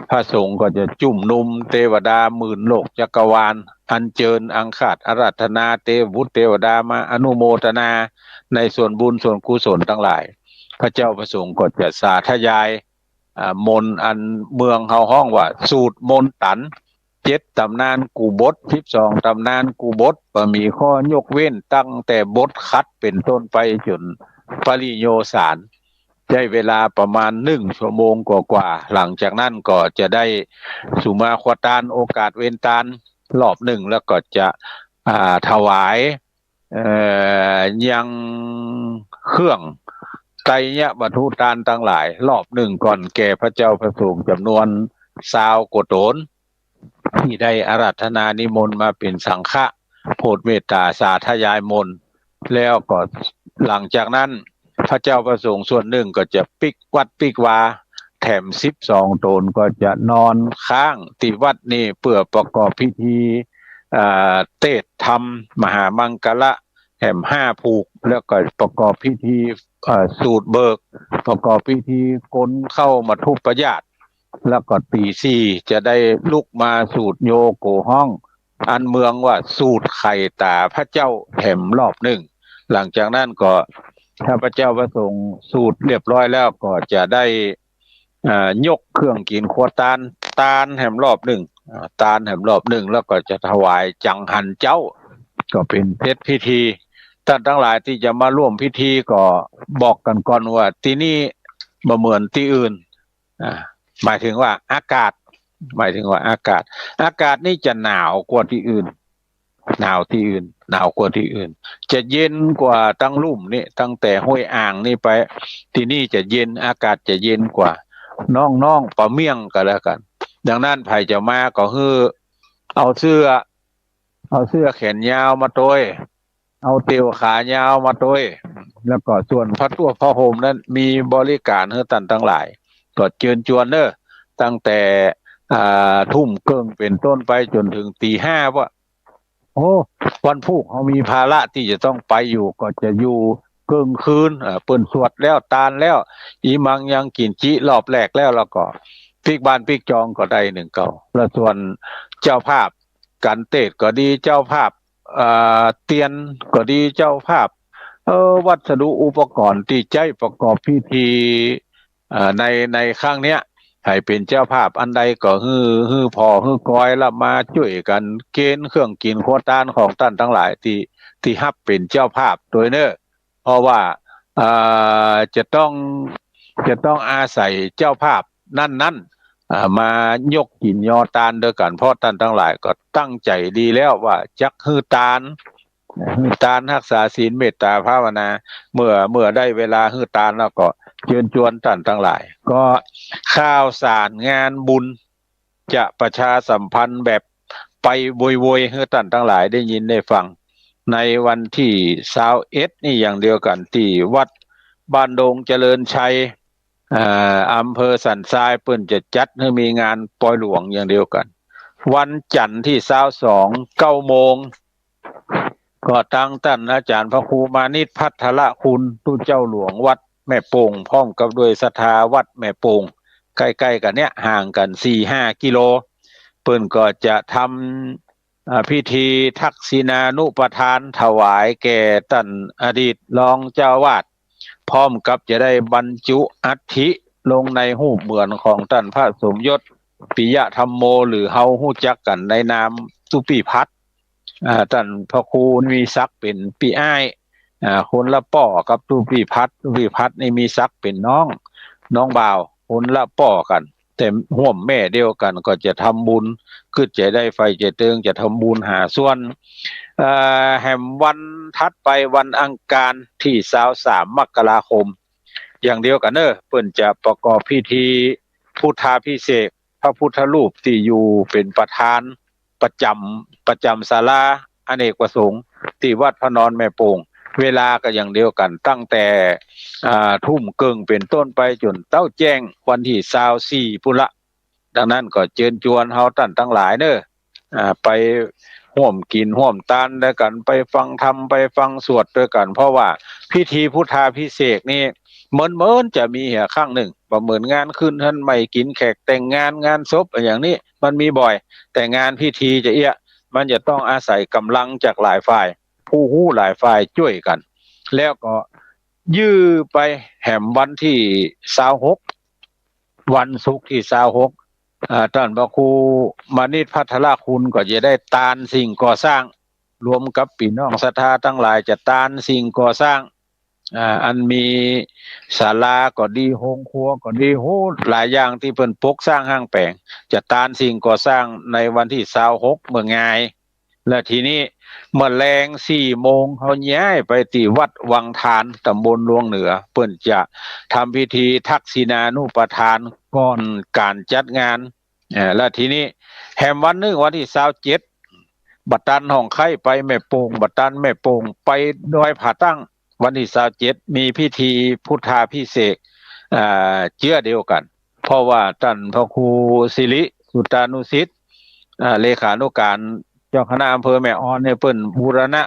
พระสงฆ์ก็จะจุมนุมเตวดาหมื่นโลกจักรวาล อัญเจิญอังคาสอาราธนาเตวบุตรเตวดามาอนุโมทนาในส่วนบุญส่วนกุศลตังหลาย พระเจ้าพระสงฆ์ก็จะสาธยาย อ่า มนต์อันเมืองเฮาฮ้องว่าสูตรมนต์ตัน เจ็ดต๋ำนานกู่บท สิบสองต๋ำนานกู่บท บ่มีข้อยกเว้นตั้งแต่บทขัดเป๋นต้นไปจ๋นปริโยสาร ใจ๊เวลาประมาณนึ่งชั่วโมงกว่าๆ หลังจากนั้นก็จะได้สุมาครัวตานโอกาสเวนตานรอบนึ่ง แล้วก็จะ อ่า ถวาย เอ่อ ยังเครื่องไตรยวัตถุตานตังหลายรอบนึ่งก่อนแก่พระเจ้าพระสงฆ์จ๋ำนวนซาวกว่าต๋น ตี้ได้อาราธนานิมนต์มาเป๋นสังฆะ โผดเมตต๋าสาธยายมนต์ แล้วก็หลังจากนั้น พระเจ้าพระสงฆ์ส่วนนึ่งก็จะปิ๊กวัดปิ๊กวา แถมสิบสองต๋นก็จะนอนค้างตี้วัดนี้เปื้อประกอบพิธี อ่า เตสน์ธรรมมหามังคละ แถมห้าผูก แล้วก็ประกอบพิธี เอ่อ สูตรเบิก ประกอบพิธีกลเข้ามัทธุปยาส แล้วก็ตี๋สี่จะได้ลุกมาสูตรโยโกห้อง อันเมืองว่าสูตรไข่ต๋าพระเจ้าแถมรอบนึ่ง หลังจากนั้นก็ถ้าพระเจ้าพระสงฆ์สูตรเรียบร้อยแล้วก็จะได้ เอ่อ ยกเครื่องกิ๋นครัวตาน ตานแถมรอบนึ่ง อ่า ตานแถมรอบนึ่ง แล้วก็จะถวายจังหันเจ๊า ก็เป๋นเสร็จพิธี ต้านตังหลายตี้จะมาร่วมพิธีก็บอกกั๋นก่อนว่าตี้นี่บ่เหมือนตี้อื่น อ่า หมายถึงว่าอากาศ หมายถึงว่าอากาศ อากาศนี่จะหนาวกว่าตี้อื่น หนาวตี้อื่น หนาวกว่าตี้อื่น จะเย็นกว่าตังลุ่มนี่ ตั้งแต่ห้วยอ่างนี่ไป ตี้นี่จะเย็น อากาศจะเย็นกว่า น้องๆ ป่าเมี่ยงก็แล้วกั๋น ดังนั้นใผจะมาก็หื้อเอาเสื้อ เอาเสื้อแขนยาวมาตวย เอาเตียวขายาวมาตวย แล้วก็ส่วนผ้าตั้วผ้าห่มนั้นมีบริก๋านหื้อต้านตังหลาย ก็เจิญจวนเน่อ ตั้งแต่ อ่า ทุ่มเกิ่งเป๋นต้นไปจ๋นเถิงตี๋ห้าปะ โอ้ วันพูกเฮามีภาระตี้จะต้องไปอยู่ ก็จะอยู่เกิ่งคืน เอ่อ เปิ้นสวดแล้วตานแล้ว อิมังยังกินจิรอบแรกแล้ว แล้วก็ปิ๊กบ้านปิ๊กจองก็ได้นึ่งเก้า แล้วส่วนเจ้าภาพก๋านเตสน์ก็ดี เจ้าภาพ เอ่อ เตียนก็ดี เจ้าภาพ เอ่อ วัสดุอุปกรณ์ตี้ใจ๊ประกอบพิธี เอ่อ ใน ในครั้งเนี้ย ใผเป๋นเจ้าภาพอันใดก็หื้อ หื้อผ่อ หื้อกอย แล้วมาจ้วยกั๋นเก๋ณฑ์เครื่องกิ๋นครัวตานของต้านตังหลายตี้ ตี้ฮับเป๋นเจ้าภาพตวยเน่อ เพราะว่า เอ่อ จะต้อง จะต้องอาศัยเจ้าภาพนั้นๆ เอ่อ มายกกิ๋นยอตานตวยกั๋น เพราะต้านตังหลายก็ตั้งใจ๋ดีแล้วว่าจักหื้อตาน หื้อตาน ฮักษาศีล เมตต๋าภาวนา เมื่อ เมื่อได้เวลาหื้อตานแล้วก็เจิญจวนต้านตังหลาย ก็ข่าวสารงานบุญจะประชาสัมพันธ์แบบไปโวยๆ หื้อต้านตังหลายได้ยินได้ฟัง ในวันตี้ซาวเอ็ดนี่อย่างเดียวกั๋น ตี้วัดบ้านดงเจริญชัย เอ่อ อำเภอสันทราย เปิ้นจะจัดหื้อมีงานปอยหลวงอย่างเดียวกั๋น วันจันทร์ตี้ซาวสอง เก้าโมง ก็ตังต้านอาจ๋ารย์พระครูมานิตรภัทรคุณ ตุ๊เจ้าหลวงวัดแม่โป่ง พร้อมกับด้วยศรัทธาวัดแม่โป่ง ใก้ๆ กั๋นเนี้ย ห่างกั๋นสี่ห้ากิโล เปิ้นก็จะทำ อ่า พิธีทักษิณานุปทานถวายแก่ต้านอดีตรองเจ้าอาวาส พร้อมกับจะได้บรรจุอัฐิลงในฮูปเหมือนของต้านพระสมยศ ปิยะธัมโม หรือเฮาฮู้จักกั๋นในนามตุ๊ปี้พัด อ่า ต้านพระครูมีศักดิ์เป๋นปี้อ้าย อ่า คนละป้อกับตุ๊ปี้พัด ตุ๊ปี้พัดนี่มีศักดิ์เป๋นน้อง น้องบ่าว คนละป้อกั๋น แต่ฮ่วมแม่เดียวกั๋น ก็จะทำบุญ กึ๊ดใจ๋ได้ใฝ่ใจ๋เติง จะทำบุญหาส่วน เอ่อ แหมวันถัดไปวันอังคารตี้ซาวสาม มกราคม อย่างเดียวกั๋นเน่อ เปิ้นจะประกอบพิธีพุทธาภิเษก พระพุทธรูปตี้อยู่เป๋นประธานประจ๋ำ ประจ๋ำศาลาอเนกประสงค์ตี้วัดพระนอนแม่โป่ง เวลาก็อย่างเดียวกั๋น ตั้งแต่ อ่า ทุ่มเกิ่งเป๋นต้นไปจ๋นเต๊าแจ้งวันตี้ซาวสี่ปู้นละ ดังนั้นก็เจิญจวนเฮาต้านตังหลายเน่อ อ่า ไปฮ่วมกิ๋นฮ่วมตานตวยกั๋น ไปฟังธรรม ไปฟังสวดตวยกั๋น เพราะว่าพิธีพุทธาภิเษกนี่เหมือนๆ จะมีเหียครั้งหนึ่ง บ่เหมือนงานขึ้นเฮือนใหม่ กิ๋นแขกแต่งงาน งานศพอะหยังนี้ มันมีบ่อย แต่งานพิธีจะเอี้ยะ มันจะต้องอาศัยก๋ำลังจากหลายฝ่าย ผู้ฮู้หลายฝ่ายจ้วยกั๋น แล้วก็ยื้อไปแหมวันตี้ซาวหก วันศุกร์ตี้ซาวหก อ่า ต้านพระครูมานิตภัทรคุณก็จะได้ตานสิ่งก่อสร้าง รวมกับปี้น้องศรัทธาตังหลายจะตานสิ่งก่อสร้าง อ่า อันมีศาลาก็ดี โฮงครัวก็ดี โห หลายอย่างตี้เปิ้นปกสร้างห้างแป๋ง จะตานสิ่งก่อสร้างในวันตี้ซาวหกเมื่องาย และทีนี้เมื่อแลงสี่โมง เฮาย้ายไปตี้วัดวังทาน ต๋ำบลลวงเหนือ เปิ้นจะทำพิธีทักษิณานุปทานก่อนก๋านจัดงาน เอ่อ และทีนี้แหมวันหนึ่ง วันตี้ซาวเจ็ด บ่ตันฮ่องไคล้ไปแม่โป่ง บ่ตันแม่โป่งไปดอยผาตั้ง วันตี้ซาวเจ็ด มีพิธีพุทธาภิเษก อ่า เจื้อเดียวกั๋น เพราะว่าต้านพระครูสิริสุตตานุสิทธิ์ อ่า เลขานุการเจ้าคณะอำเภอแม่ออนเนี่ย เปิ้นบูรณะ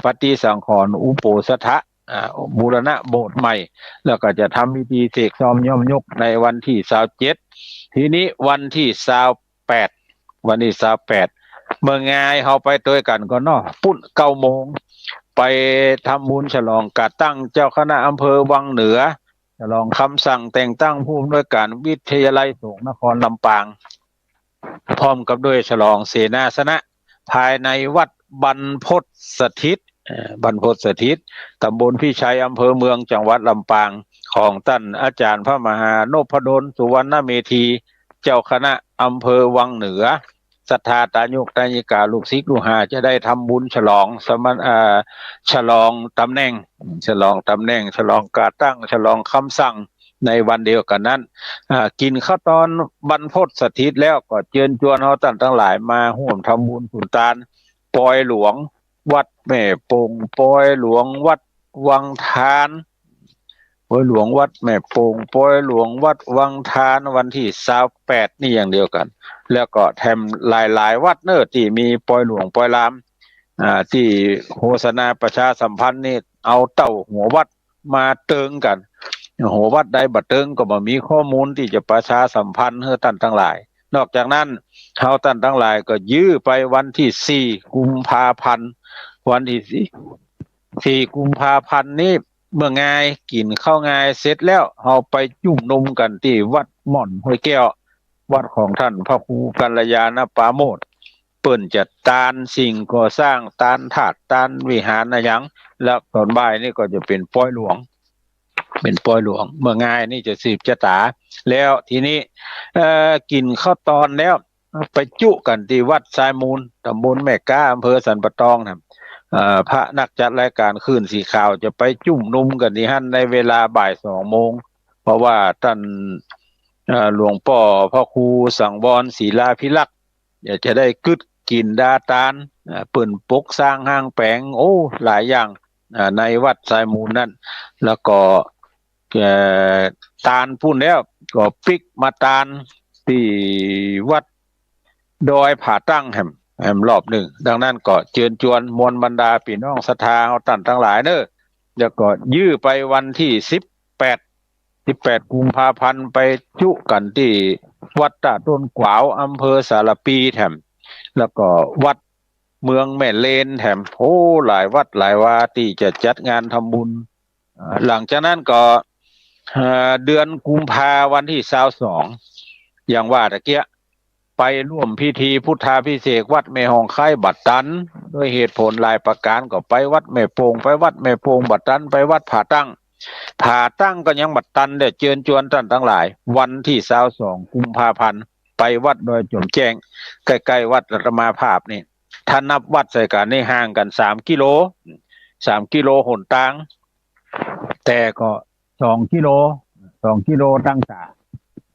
ปฏิสังขรณ์อุโปสถะ อ่า บูรณะโบสถ์ใหม่ แล้วก็จะทำพิธีเสกซ่อมย้อมยกในวันตี้ซาวเจ็ด ทีนี้วันตี้ซาวแปด วันตี้ซาวแปด เมื่องายเฮาไปตวยกั๋นก่อเนาะ ปุ้นเก้าโมง ไปทำบุญฉลองก๋าตั้งเจ้าคณะอำเภอวังเหนือ ฉลองกำสั่งแต่งตั้งผู้อำนวยก๋านวิทยาลัยสงฆ์นครลำปาง พร้อมกับด้วยฉลองเสนาสนะภายในวัดบรรพตสถิต เอ่อ บรรพตสถิต ต๋ำบลพิชัย อำเภอเมือง จังหวัดลำปาง ของต้านอาจ๋ารย์พระมหานพดล สุวรรณเมธี เจ้าคณะอำเภอวังเหนือ ศรัทธาตายกตายิกา ลูกศิษย์ลูกหา จะได้ทำบุญฉลองสมณ- เอ่อ ฉลองต๋ำแหน่ง ฉลองต๋ำแหน่ง ฉลองก๋าตั้ง ฉลองกำสั่ง ในวันเดียวกั๋นนั้น อ่า กิ๋นข้าวตอนบรรพตสถิตแล้วก็เจิญจวนเฮาต้านตังหลายมาฮ่วมทำบุญสุนตาน ปอยหลวง วัดแม่โป่ง ปอยหลวง วัดวังทาน ปอยหลวงวัดแม่โป่ง ปอยหลวงวัดวังทาน วันตี้ซาวแปดนี่อย่างเดียวกั๋น แล้วก็แถมหลายๆ วัดเน่อตี้มีปอยหลวงปอยลาม อ่า ตี้โฆษณาประชาสัมพันธ์นี่ เอาเต้าหัววัดมาเติงกั๋น หัววัดใดบ่เติงก็บ่มีข้อมูลตี้จะประชาสัมพันธ์หื้อต้านตังหลาย นอกจากนั้น เฮาต้านตังหลายก็ยื้อไปวันตี้สี่กุมภาพันธ์ วันตี้สี่ สี่กุมภาพันธ์นี้ เมื่องายกิ๋นข้าวงายเสร็จแล้ว เฮาไปจุมนุมกั๋นตี้วัดม่อนห้วยแก้ว วัดของต้านพระครูกัลยาณปราโมทย์ เปิ้นจะตานสิ่งก่อสร้าง ตานธาตุ ตานวิหารอะหยัง แล้วต๋อนบ่ายนี่ก็จะเป๋นปอยหลวง เป๋นปอยหลวง เมื่องายนี่จะสืบจะต๋า แล้วทีนี้ เอ่อ กิ๋นข้าวตอนแล้ว ไปจุกั๋นตี้วัดทรายมูล ต๋ำบลแม่ก๊า อำเภอสันป่าตองนะ เอ่อ พระนักจัดรายก๋านคลื่นสีขาวจะไปจุมนุมกั๋นตี้หั้นในเวลาบ่ายสองโมง เพราะว่าต้าน เอ่อ หลวงป้อพระครูสังวรศิลาภิรักษ์ อยากจะได้กึ๊ดกิ๋นดาตาน อ่า เปิ้นปกสร้างห้างแป๋ง โอ้ หลายอย่าง อ่า ในวัดทรายมูลนั้น แล้วก็ เอ่อ ตานปู้นแล้ว ก็ปิ๊กมาตานตี้วัดดอยผาตั้งแหม แหมรอบนึ่ง ดังนั้นก็เจิญจวนมวลบรรดาปี้น้องศรัทธาเฮาต้านตังหลายเน่อ แล้วก็ยื้อไปวันตี้สิบแปด สิบแปดกุมภาพันธ์ ไปจุกั๋นตี้วัดต้าต้นกวาว อำเภอสารภีแถม แล้วก็วัดเมืองแม่เลนแถม โอ้ หลายวัดหลายวาตี้จะจัดงานทำบุญ อ่า หลังจากนั้นก็ เอ่อ เดือนกุมภาวันตี้ซาวสอง อย่างว่าตะเกียะ ไปร่วมพิธีพุทธาภิเษกวัดแม่ฮ่องไคล้บ่ตัน ด้วยเหตุผลหลายประก๋าน ก็ไปวัดแม่โป่ง ไปวัดแม่โป่งบ่ตัน ไปวัดผาตั้ง ผาตั้งก็ยังบ่ตัน เดี๋ยวเจิญจวนต้านตังหลาย วันตี้ซาวสองกุมภาพันธ์ ไปวัดดอยจ๋อมแจ้ง ใก้ๆ วัดอาตมาภาพนี่ ถ้านับวัดใส่กั๋นนี่ห่างกั๋นสามกิโล สามกิโลหนตาง แต่ก็สองกิโล สองกิโลตังสา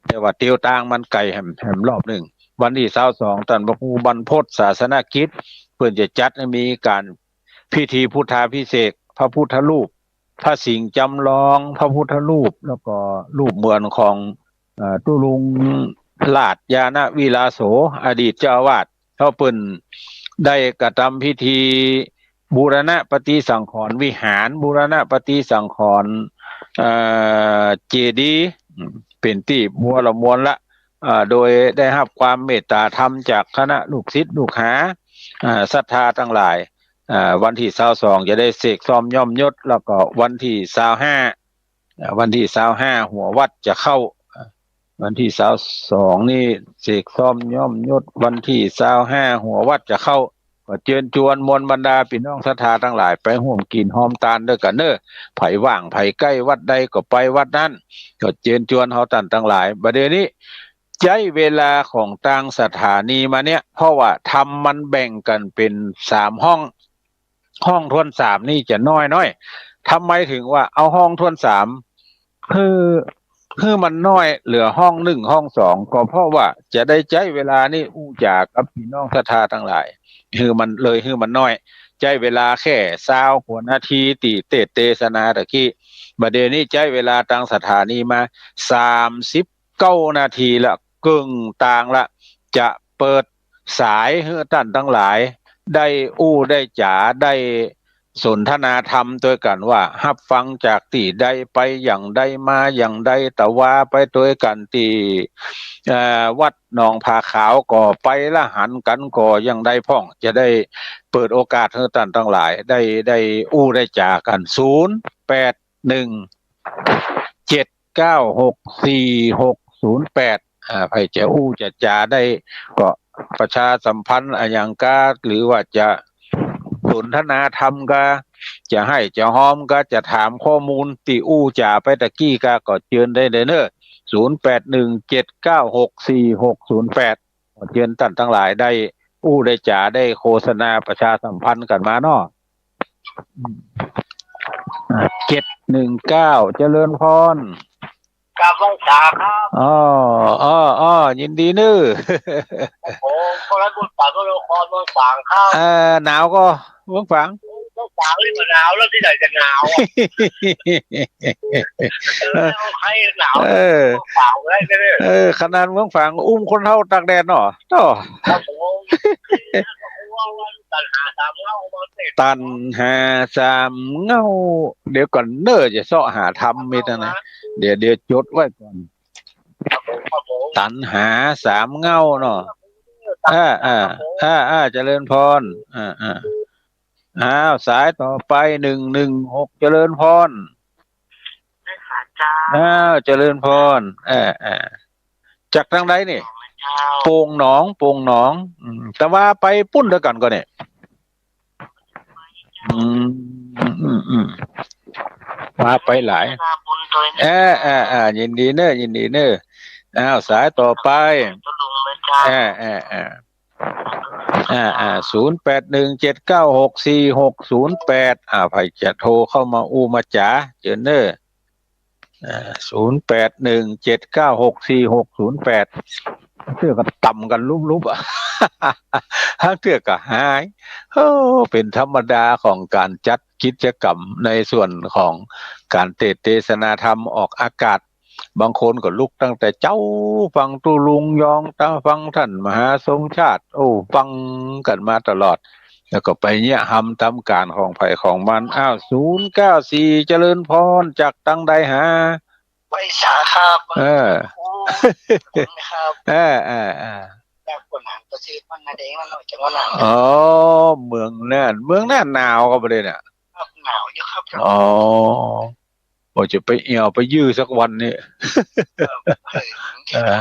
แต่ว่าเตียวตางมันไก๋แหม แหมรอบนึ่ง วันตี้ซาวสอง ต้านพระครูบรรพตศาสนกิจ เปิ้นจะจัดหื้อมีก๋านพิธีพุทธาภิเษก พระพุทธรูป พระสิงห์จำลอง พระพุทธรูป แล้วก็รูปเหมือนของ เอ่อ ตุ๊ลุงราชญาณวิลาโส อดีตเจ้าอาวาส เขาเปิ้นได้กระทำพิธีบูรณะปฏิสังขรณ์วิหาร บูรณะปฏิสังขรณ์ เอ่อ เจดีย์ เป๋นตี้มัวละมวลละ เอ่อ โดยได้ฮับความเมตตาธรรมจากคณะลูกศิษย์ลูกหา เอ่อ ศรัทธาตังหลาย เอ่อ วันตี้ซาวสองจะได้เสกซ่อมย้อมยศ แล้วก็วันตี้ซาวห้า เอ่อ วันตี้ซาวห้าหัววัดจะเข้า วันตี้ซาวสองนี่เสกซ่อมย้อมยศ วันตี้ซาวห้าหัววัดจะเข้า ก็เจิญจวนมวลบรรดาปี้น้องศรัทธาตังหลายไปฮ่วมกิ๋นฮ่วมตานตวยกั๋นเน่อ ใผว่างใผใก้วัดใดก็ไปวัดนั้น ก็เจิญจวนเฮาต้านตังหลาย บ่าเดี่ยวนี้ใจ๊เวลาของตางสถานีมาเนี่ย เพราะว่าธรรมมันแบ่งกั๋นเป๋นสามห้อง ห้องถ้วนสามนี่จะน้อยน้อย ทำไมถึงว่าเอาห้องถ้วนสาม หื้อ หื้อมันน้อยเหลือห้องนึ่งห้องสอง ก็เพราะว่าจะได้ใจ๊เวลานี่อู้จ๋ากับปี้น้องศรัทธาตังหลาย หื้อมันเลย หื้อมันน้อย ใจ๊เวลาแค่ซาวกว่านาทีตี้เตสน์เตสนาตะกี้ บ่าเดี่ยวนี้ใจ๊เวลาตางสถานีมาสามสิบเก้านาทีละ เกิ่งตางละ จะเปิดสายหื้อต้านตังหลาย ได้อู้ได้จ๋า ได้สนทนาธรรมตวยกั๋นว่า ฮับฟังจากตี้ใด ไปอย่างใด มาอย่างใด ตะวาไปตวยกั๋นตี้ เอ่อ วัดหนองผาขาวก็ไปละหันกั๋นก็อย่างใดพ่อง จะได้เปิดโอกาสหื้อต้านตังหลาย ได้ ได้อู้ได้จ๋ากั๋น ศูนย์แปดหนึ่งเจ็ดเก้าหกสี่หกศูนย์แปด อ่า ใผจะอู้จะจ๋าได้ ก็ประชาสัมพันธ์อะหยังกา หรือว่าจะสนทนาธรรมกา จะไห้จะฮอมกา จะถามข้อมูลตี้อู้จ๋าไปตะกี้กา ก็เจิญได้เลยเน่อ ศูนย์แปดหนึ่งเจ็ดเก้าหกสี่หกศูนย์แปด ก็เจิญต้านตังหลายได้อู้ได้จ๋า ได้โฆษณาประชาสัมพันธ์กั๋นมาเนาะ อืม อ่า เจ็ดหนึ่งเก้า เจริญพร กราบไหว้สาครับ อ้อ อ้อ อ้อ ยินดีเน่อ ผมคนละบุญปากก็เลยคอนเมืองฝางครับ เอ่อ หนาวก่อเมืองฝาง เมืองฝางนี่มันหนาวแล้วตี้ไหนจะหนาวอะ เออ ใครหนาว เออ เมืองฝางได้ไหมเนี่ย เออ ขนาดเมืองฝางอุ้มคนเฒ่าตากแดดเนาะ โธ่ ครับผม ตัณหาสามเงา ตัณหาสามเงา เดี๋ยวก่อนเน่อ จะเซาะหาธรรมมีตังไหน เดี๋ยว เดี๋ยวจดไว้ก่อน ครับผม ครับผม ตัณหาสามเงาเนาะ อ่า อ่า อ่า อ่า เจริญพร อ่า อ่า อ้าว สายต่อไป หนึ่งหนึ่งหก เจริญพร อ้าว เจริญพร เออ เออ จากตางใดนี่ โป่งหนอง โป่งหนอง อืม ตะวาไปปุ้นตวยกั๋นก่อเนี่ย อืม อืม อืม อืม ว่าไปหลาย เออ เออ เออ ยินดีเน่อ ยินดีเน่อ อ้าว สายต่อไป เออ เออ เออ อ่า อ่า ศูนย์แปดหนึ่งเจ็ดเก้าหกสี่หกศูนย์แปด อ่า ใผจะโทรเข้ามาอู้มาจ๋า เจิญเน่อ อ่า ศูนย์แปดหนึ่งเจ็ดเก้าหกสี่หกศูนย์แปด เตื้อก็ต่ำกั๋นลุบๆ อะ หางเตื้อก็หาย โอ้ เป๋นธรรมดาของก๋านจัดกิจกรรมในส่วนของก๋านเตสน์เตสนาธรรมออกอากาศ บางคนก็ลุกตั้งแต่เจ๊า ฟังตุ๊ลุงยอง ตางฟังต้านมหาทรงชาติ โอ้ ฟังกั๋นมาตลอด แล้วก็ไปเยียะฮำต๋ามก๋านของใผของมัน อ้าว ศูนย์เก้าสี่ เจริญพร จากตางใดหา ไหว้สาครับ เออ โอ้ ขอบคุณครับ เออ เออ เออ จากคนหางประเทศมันนะเด้ มันออกจากว่าหนาว อ๋อ เมืองน่าน เมืองน่านหนาวก่อบ่าเดี่ยวนี้ ครับ หนาวอยู่ครับ อ๋อ ว่าจะไปเอี่ยวไปยื้อสักวันนี่ เออ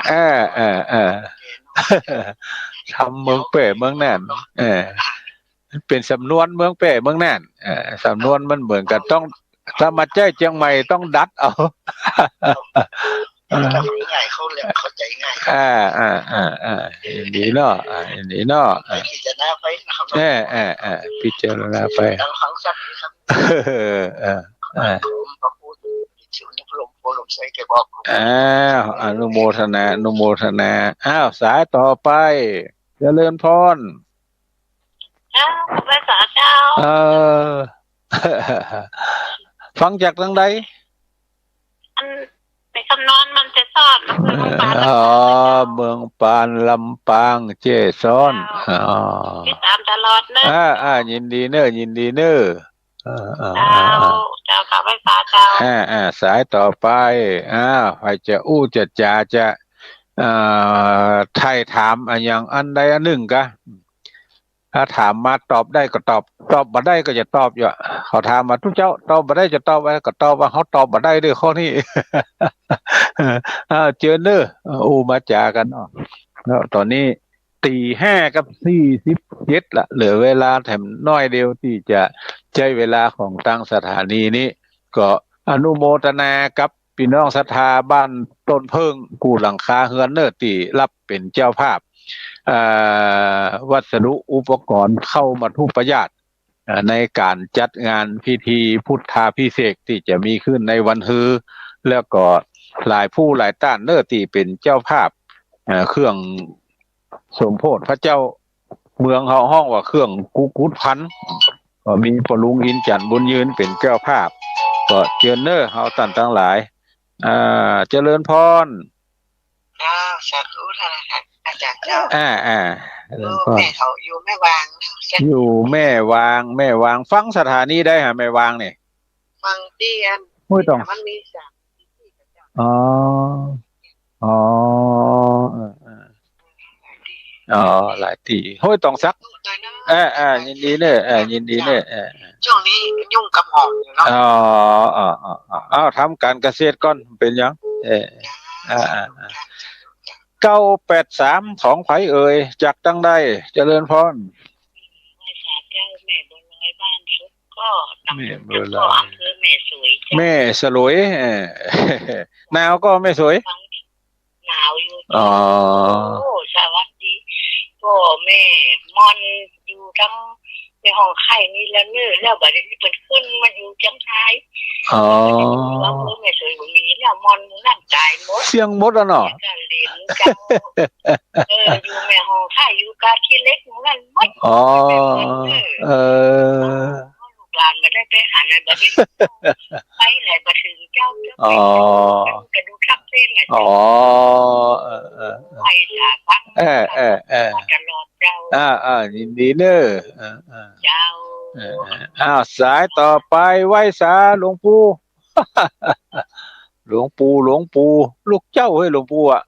เออ เออ เออ ธรรมเมืองแป้เมืองน่าน เออ เป๋นสำนวนเมืองแป้เมืองน่าน เออ สำนวนมันเหมือนกั๋น ต้อง ถ้ามาใจ๊เจียงใหม่ต้องดัดเอา เออ ง่าย เขาเรียกเข้าใจ๋ง่าย อ่า อ่า อ่า อ่า ยินดีเนาะ อ่า ยินดีเนาะ ไปพิจารณาไปนะครับ เออ เออ เออ พิจารณาไป ตางฟังสัตว์นะครับ เออ เออ เออ ผมก็พูดถึงพระบรมโพธิ์ลมไส้แก่บอก อ้าว อนุโมทนา อนุโมทนา อ้าว สายต่อไป เจริญพร เจ้า ไหว้สาเจ้า เออ ฟังจากตางใด อัน ในคำนองมันจะสอน เมืองปาน อ๋อ ลำปาง เมืองปาน ลำปาง เจ้สอน เจ้า อ๋อ ติดต๋ามตลอดเน่อ อ่า อ่า ยินดีเน่อ ยินดีเน่อ อ่า อ่า เจ้า อ่า อ่า เจ้า ขอบคุณเจ้า อ่า อ่า สายต่อไป อ้าว ใผจะอู้จะจ๋าจะ เอ่อ ไถ่ถามอะหยังอันใดอันนึ่งกะ ถ้าถามมาตอบได้ก็ตอบ ตอบบ่ได้ก็จะตอบอยู่อะ เขาถามมา ตุ๊เจ้า ตอบบ่ได้จะตอบว่า ก็ตอบว่าเฮาตอบบ่ได้เด้อข้อนี้ อ้าว เจิญเน่อ อู้มาจ๋ากั๋นเนาะ แล้วต๋อนนี้ตีห้ากับสี่สิบเจ็ดละ เหลือเวลาแถมน้อยเดียวตี้จะใจ๊เวลาของตางสถานีนี้ ก็อนุโมทนากับ ปี้น้องศรัทธาบ้านต้นเผิ้งกู้หลังคาเฮือนเน่อ ตี้ฮับเป๋นเจ้าภาพ เอ่อ วัสดุอุปกรณ์เข้ามัตถุปยาตร เอ่อ ในก๋านจัดงานพิธีพุทธาภิเษกตี้จะมีขึ้นในวันฮือ แล้วก็หลายผู้หลายต้านเน่อ ตี้เป๋นเจ้าภาพ เอ่อ เครื่อง สมโพธิพระเจ้า เมืองเฮาฮ้องว่าเครื่องกุกุฏภัณฑ์ ก็มีป้อลุงอินทร์จันทร์บุญยืนเป๋นเจ้าภาพ ก็เจิญเน่อเฮาต้านตังหลาย อ่า เจริญพร อ้าว สาธุ ท่านอาจารย์เจ้า อ่า อ่า เจริญพร โอ้ แม่เขาอยู่แม่วางเนาะ อยู่แม่วาง แม่วาง ฟังสถานีใดฮะ แม่วางนี่ ฟังตี้อัน ห้วยตอง มันมีสาม อ๋อ อ๋อ เออ เออ อ๋อ หลายตี้ ห้วยตองสัก เออ เออ ยินดีเน่อ เออ ยินดีเน่อ เออ ช่วงนี้ยุ่งกับหอมอยู่เนาะ อ๋อ อ๋อ อ๋อ อ๋อ อ้าว ทำก๋านเกษตรก่อน เป๋นหยัง เออ อ่า อ่า อ่า เก้าแปดสาม ของใผเอ่ย จากตังใด เจริญพร ไหว้สาเจ้าแม่บัวลอยบ้านสุด ก็ แม่บัวลอย ก็อำเภอแม่สวยเจ้า แม่สลวย เออ หนาวก่อแม่สวย หนาวอยู่ อ๋อ โอ้ สวัสดี ก็แม่มอนอยู่ตัง ในห้องไข้นี่ละเน่อ แล้วบัดนี้เปิ้นขึ้นมาอยู่เจียงราย อ๋อ อำเภอแม่สวยบ่มีแล้ว มอนนั่นต๋ายหมด เสี้ยงหมดแล้วเนาะ แล้วก็เหลนเจ้า เออ อยู่แม่ห้องไข้ อยู่กาขี้เหล็กนั่นหมด อ๋อ แม่มอนเน่อ เออ ลูกหลานบ่ได้ไปหาไง บัดนี้ไปไหนบ่ถึงเจ้า อ๋อ กระดูกทับเส้นน่ะ อ๋อ เจ้า เออ เออ เออ ไหว้สาพัง เออ เออ เออ ตลอดเจ้า อ่า อ่า ยินดีเน่อ เออ เออ เจ้า เออ เออ อ้าว สายต่อไป ไหว้สาหลวงปู่ หลวงปู่ หลวงปู่ ลูกเจ้าเฮ้ย หลวงปู่อะ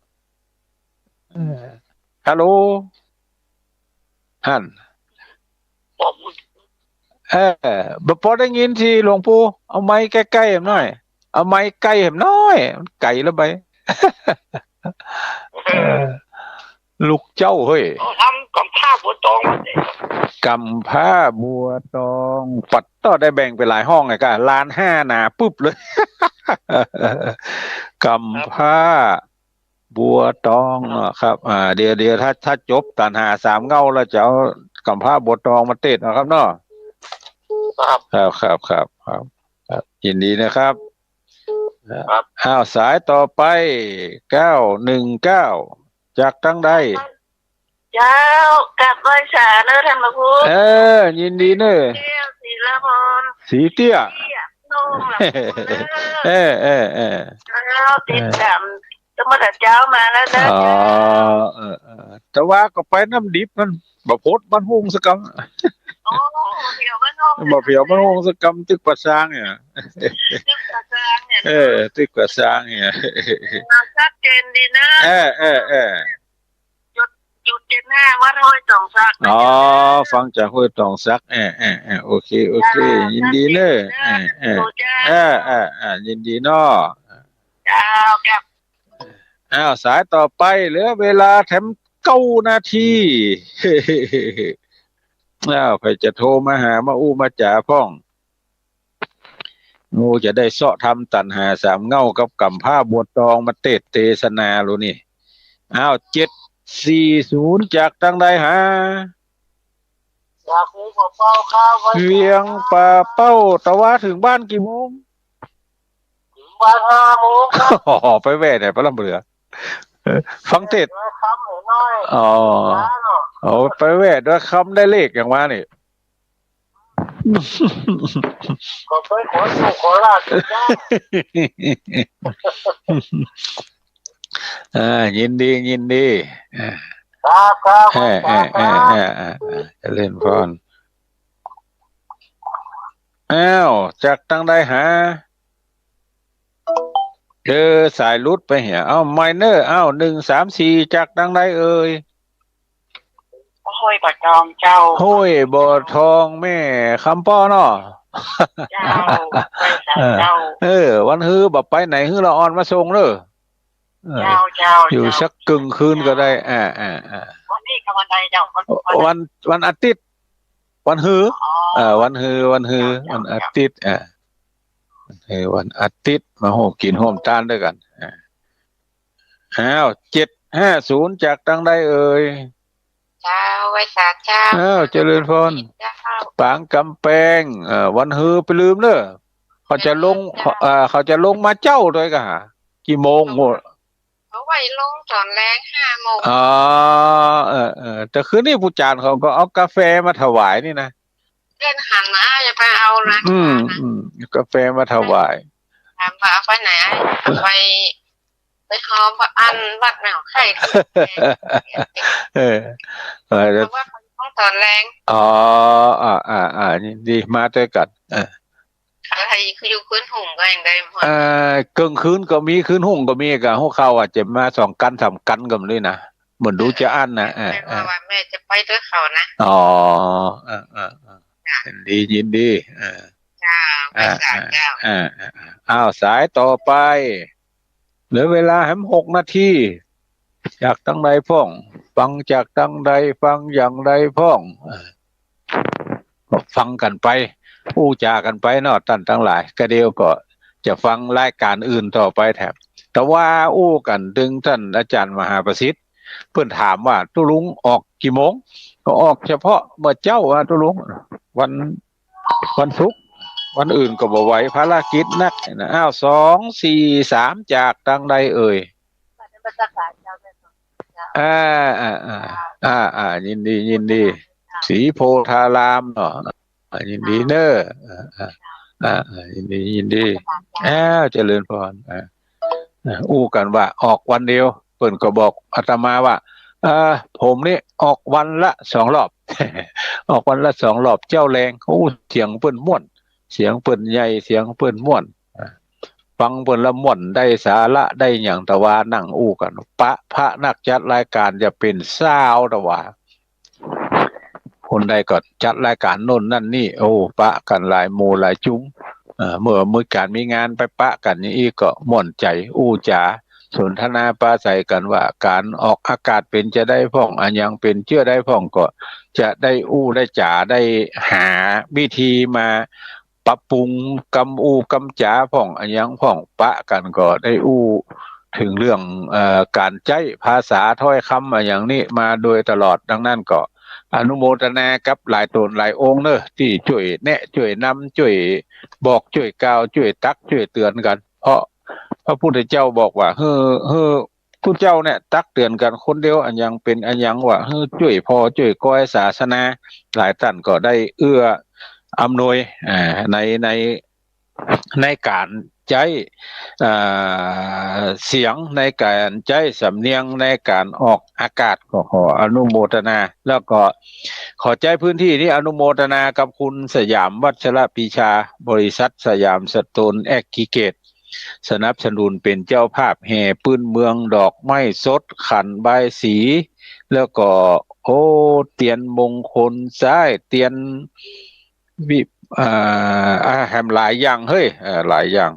เออ ฮัลโหล หั้น เออ บ่ปอได้ยินตี้หลวงปู่ เอาไมค์ใก้ๆ แหมหน้อย เอาไมค์ใก้แหมหน้อย มันไก๋ละไป เออ ลูกเจ้าเฮ้ย เขาทำก๋ำพร้าบัวตองมาเด้ ก๋ำพร้าบัวตอง ปัดโต้ ได้แบ่งไปหลายห้องไงกะ ล้านห้าหนาปึ๊บเลย ก๋ำพร้าบัวตองเนาะครับ อ่า เดี๋ยว เดี๋ยวถ้า ถ้าจบตัณหาสามเหง้าแล้วจะเอาก๋ำพร้าบัวตองมาเตสน์เนาะครับเนาะ ครับ ครับ ครับ ครับ ครับ ครับ ยินดีนะครับ ครับ อ้าว สายต่อไป เก้าหนึ่งเก้า จากตังใด เจ้า กราบไหว้สาเน่อท่านพระครู เออ ยินดีเน่อ เตี้ย ศิลาพร ศรีเตี้ย เตี้ย โต้ง ลำพูนเน่อ เออ เออ เออ เจ้า ติดต๋าม ตั้งแต่เจ้ามาแล้วเน่อ อ๋อ เจ้า เออ เออ แต่ว่าก็ไปน้ำดิบมัน บ่พดบ้านโฮงสักกำ โอ้ บ่เผียวบ้านโฮง บ่เผียวบ้านโฮงสักกำ ตึกป่าช้างเนี่ย ตึกป่าช้างเนี่ย เออ ตึกป่าช้างเนี่ย อ่า ชัดเจนดีนะ เออ เออ เออ จุด จุดเจ็ดห้า วัดห้วยตองสัก อ๋อ ฟังจากห้วยตองสัก เออ เออ เออ โอเค โอเค เจ้า ยินดีเน่อ ชัดเจนดีนะ เออ เออ เจ้า เออ เออ เออ ยินดีเนาะ เจ้า ครับ อ้าว สายต่อไป เหลือเวลาแถมเก้านาที อ้าว ใผจะโทรมาหา มาอู้มาจ๋าพ่อง โอ้ จะได้เซาะทำตัณหาสามเหง้ากับก๋ำพร้าบัวตองมาเตสน์เตสนาลูนี่ อ้าว เจ็ดสี่ศูนย์ จากตังใดหา จากเวียงป่าเป้าครับ เวียงป่าเป้า ตะวาเถิงบ้านกี่โมง ถึงบ้านห้าโมงครับ อ๋อ ไปแว่ไหนปะล่ำเหลือ เออ ฟังเตสน์ ดอยคำหน่อย อ๋อ ช้าเนาะ อ๋อ ไปแว่ดอยคำได้เลขอย่างว่านี่ ก็เคยขอโชคขอลาภอยู่จ้า อ่า ยินดี ยินดี อ่า ครับ ครับ เออ เออ เออ เออ เออ เจริญพร อ้าว จากตังใดหา เออ สายหลุดไปเหีย เอ้า ไมเนอร์ เอ้า หนึ่งสามสี่ จากตังใดเอ่ย ห้วยบ่อทองเจ้า ห้วยบ่อทอง แม่คำป้อเนาะ เจ้า ไปสายเจ้า เออ วันฮือบ่ไปไหน ฮือละอ่อนมาส่งเน่อ เออ เจ้า เจ้า อยู่ เจ้า สักกึ่งคืนก็ได้ อ่า อ่า อ่า วันนี้ก็วันใดเจ้า วัน วัน วันอาทิตย์ วันฮือ อ๋อ เออ วันฮือ วันฮือ เจ้า เจ้า วันอาทิตย์ อ่า เออ วันอาทิตย์ มาโฮมกิ๋นโฮมตานด้วยกั๋น อ่า อ้าว เจ็ดห้าศูนย์ จากตังใดเอ่ย เจ้า ไหว้สาเจ้า อ้าว เจริญพร เจ้า ปางกำแปง เอ่อ วันฮือไปลืมเน่อ เขาจะลง เจ้า เอ่อ เขาจะลงมาเจ๊าด้วยก่ะ กี่โมง เขาไหว้ลงต๋อนแลงห้าโมง อ๋อ เออ เออ แต่คืนนี้ปู่จ๋ารย์เขาก็เอากาแฟมาถวายนี่นะ เปิ้นหันมาจะไปเอาละ อืม อืม กาแฟมาถวาย ถามว่าเอาไปไหน เอาไป ไปหอมอันวัดแม่ของไข่ เออ เออ เพราะว่าเขาต้องต๋อนแลง อ๋อ อ่า อ่า อ่า ยินดี มาด้วยกั๋น เออ อะไรคืออยู่คืนหุงก็ยังได้หมด เอ่อ กลางคืนก็มี คืนหุงก็มี กะหัวค่ำอาจจะมาสองกั๋นสามกั๋นก็มีนะ เหมือนดูจะอั้นนะ แม่ เออ แม่ว่า เออ แม่จะไปด้วยเขานะ อ๋อ เออ เออ เออ จ้ะ ยินดี ยินดี เออ จ้า ไปสาเจ้า อ่า อ่า อ่า อ้าว สายต่อไป เหลือเวลาแหมหกนาที จากตังใดพ่อง ฟังจากตังใด ฟังอย่างใดพ่อง เออ ก็ฟังกั๋นไป อู้จ๋ากั๋นไปเนาะ ต้านตังหลาย กะเดี๋ยวก็จะฟังรายก๋านอื่นต่อไปแถม แต่ว่าอู้กั๋นเถิงต้านอาจ๋ารย์มหาประสิทธิ์ เปิ้นถามว่า ตุ๊ลุงออกกี่โมง ก็ออกเฉพาะเมื่อเจ๊าอะตุ๊ลุง วัน วันศุกร์ วันอื่นก็บ่ไหว ภารกิจนักนะ อ้าว สองสี่สาม จากตังใดเอ่ย อ่า อ่า อ่า อ่า อ่า ยินดี ยินดี ศรีโพธารามเนาะ อ่า ยินดีเน่อ อ่า อ่า อ่า อ่า ยินดี ยินดี อ้าว เจริญพร อ่า อ่า อู้กั๋นว่าออกวันเดียว เปิ้นก็บอกอาตมาว่า เอ่อ ผมนี่ออกวันละสองรอบ ออกวันละสองรอบ เจ๊าแลง โอ้ เสียงเปิ้นม่วน เสียงเปิ้นใหญ่ เสียงเปิ้นม่วน อ่า ฟังเปิ้นละม่วน ได้สาระ ได้หยัง แต่ว่านั่งอู้กั๋น ปะพระนักจัดรายก๋านจะเป๋นซาว แต่ว่า คนใดก็จัดรายก๋านโน่นนั่นนี่ โอ้ ปะกั๋นหลายหมู่หลายจุม เอ่อ เมื่อมีก๋านมีงานไปปะกั๋นอย่างอี้ก็ม่วนใจ๋ อู้จ๋า สนทนาปราศรัยกั๋นว่าก๋านออกอากาศเป๋นจาใดพ่อง อะหยังเป๋นเจื้อใดพ่อง ก็จะได้อู้ได้จ๋า ได้หาวิธีมาปรับปรุงกำอู้กำจ๋าพ่อง อะหยังพ่อง ปะกั๋นก็ได้อู้เถิงเรื่อง เอ่อ ก๋านใจ๊ภาษาถ้อยกำอะหยังนี้มาโดยตลอด ดังนั้นก็อนุโมทนากับหลายต๋นหลายองค์เน่อ ตี้จ้วยแนะ จ้วยนำ จ้วยบอก จ้วยกล่าว จ้วยตัก จ้วยเตื๋อนกั๋น เพราะพระพุทธเจ้าบอกว่า หื้อ หื้อ ผู้เจ้าเนี่ยตักเตื๋อนกั๋นคนเดียว อะหยังเป๋นอะหยังว่า หื้อจ้วยผ่อจ้วยกอยศาสนา หลายต้านก็ได้เอื้ออำนวย อ่า ใน ใน ในก๋านใจ๊ อ่า เสียง ในก๋านใจ๊สำเนียง ในก๋านออกอากาศ ก็ขออนุโมทนา แล้วก็ขอใจ๊พื้นตี้นี้อนุโมทนากับคุณสยามวัชรปรีชา บริษัทสยามสโตนแอ็กกิเกต สนับสนุนเป๋นเจ้าภาพแห่ปื๊นเมือง ดอกไม้สด ขันบายสี แล้วก็ โอ้ เตียนมงคลซ้าย เตียนวิ อ่า อ่า แหมหลายอย่างเฮ้ย เอ่อ หลายอย่าง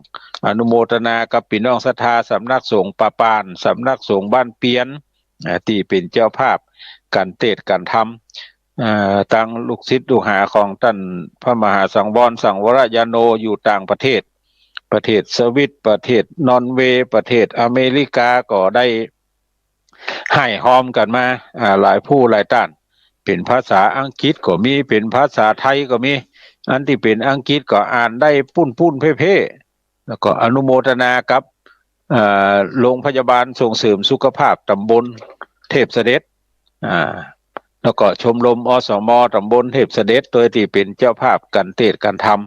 อนุโมทนากับปี้น้องศรัทธาสำนักสงฆ์ป่าป่าน สำนักสงฆ์บ้านเปียน อ่า ตี้เป๋นเจ้าภาพก๋านเตสน์ก๋านธรรม อ่า ตังลูกศิษย์ลูกหาของต้านพระมหาสังวร สังวรญาโณ อยู่ต่างประเทศ ประเทศสวิต ประเทศนอร์เวย์ ประเทศอเมริกา ก็ได้ ไห้ฮอมกั๋นมา อ่า หลายผู้หลายต้าน เป๋นภาษาอังกฤษก็มี เป๋นภาษาไทยก็มี อันตี้เป๋นอังกฤษก็อ่านได้ปุ้นๆ เพ่ๆ แล้วก็อนุโมทนากับ เอ่อ โรงพยาบาลส่งเสริมสุขภาพตำบลเทพเสด็จ อ่า แล้วก็ชมรม อสม ตำบลเทพเสด็จ โตยตี้เป๋นเจ้าภาพก๋านเตสน์ก๋านธรรม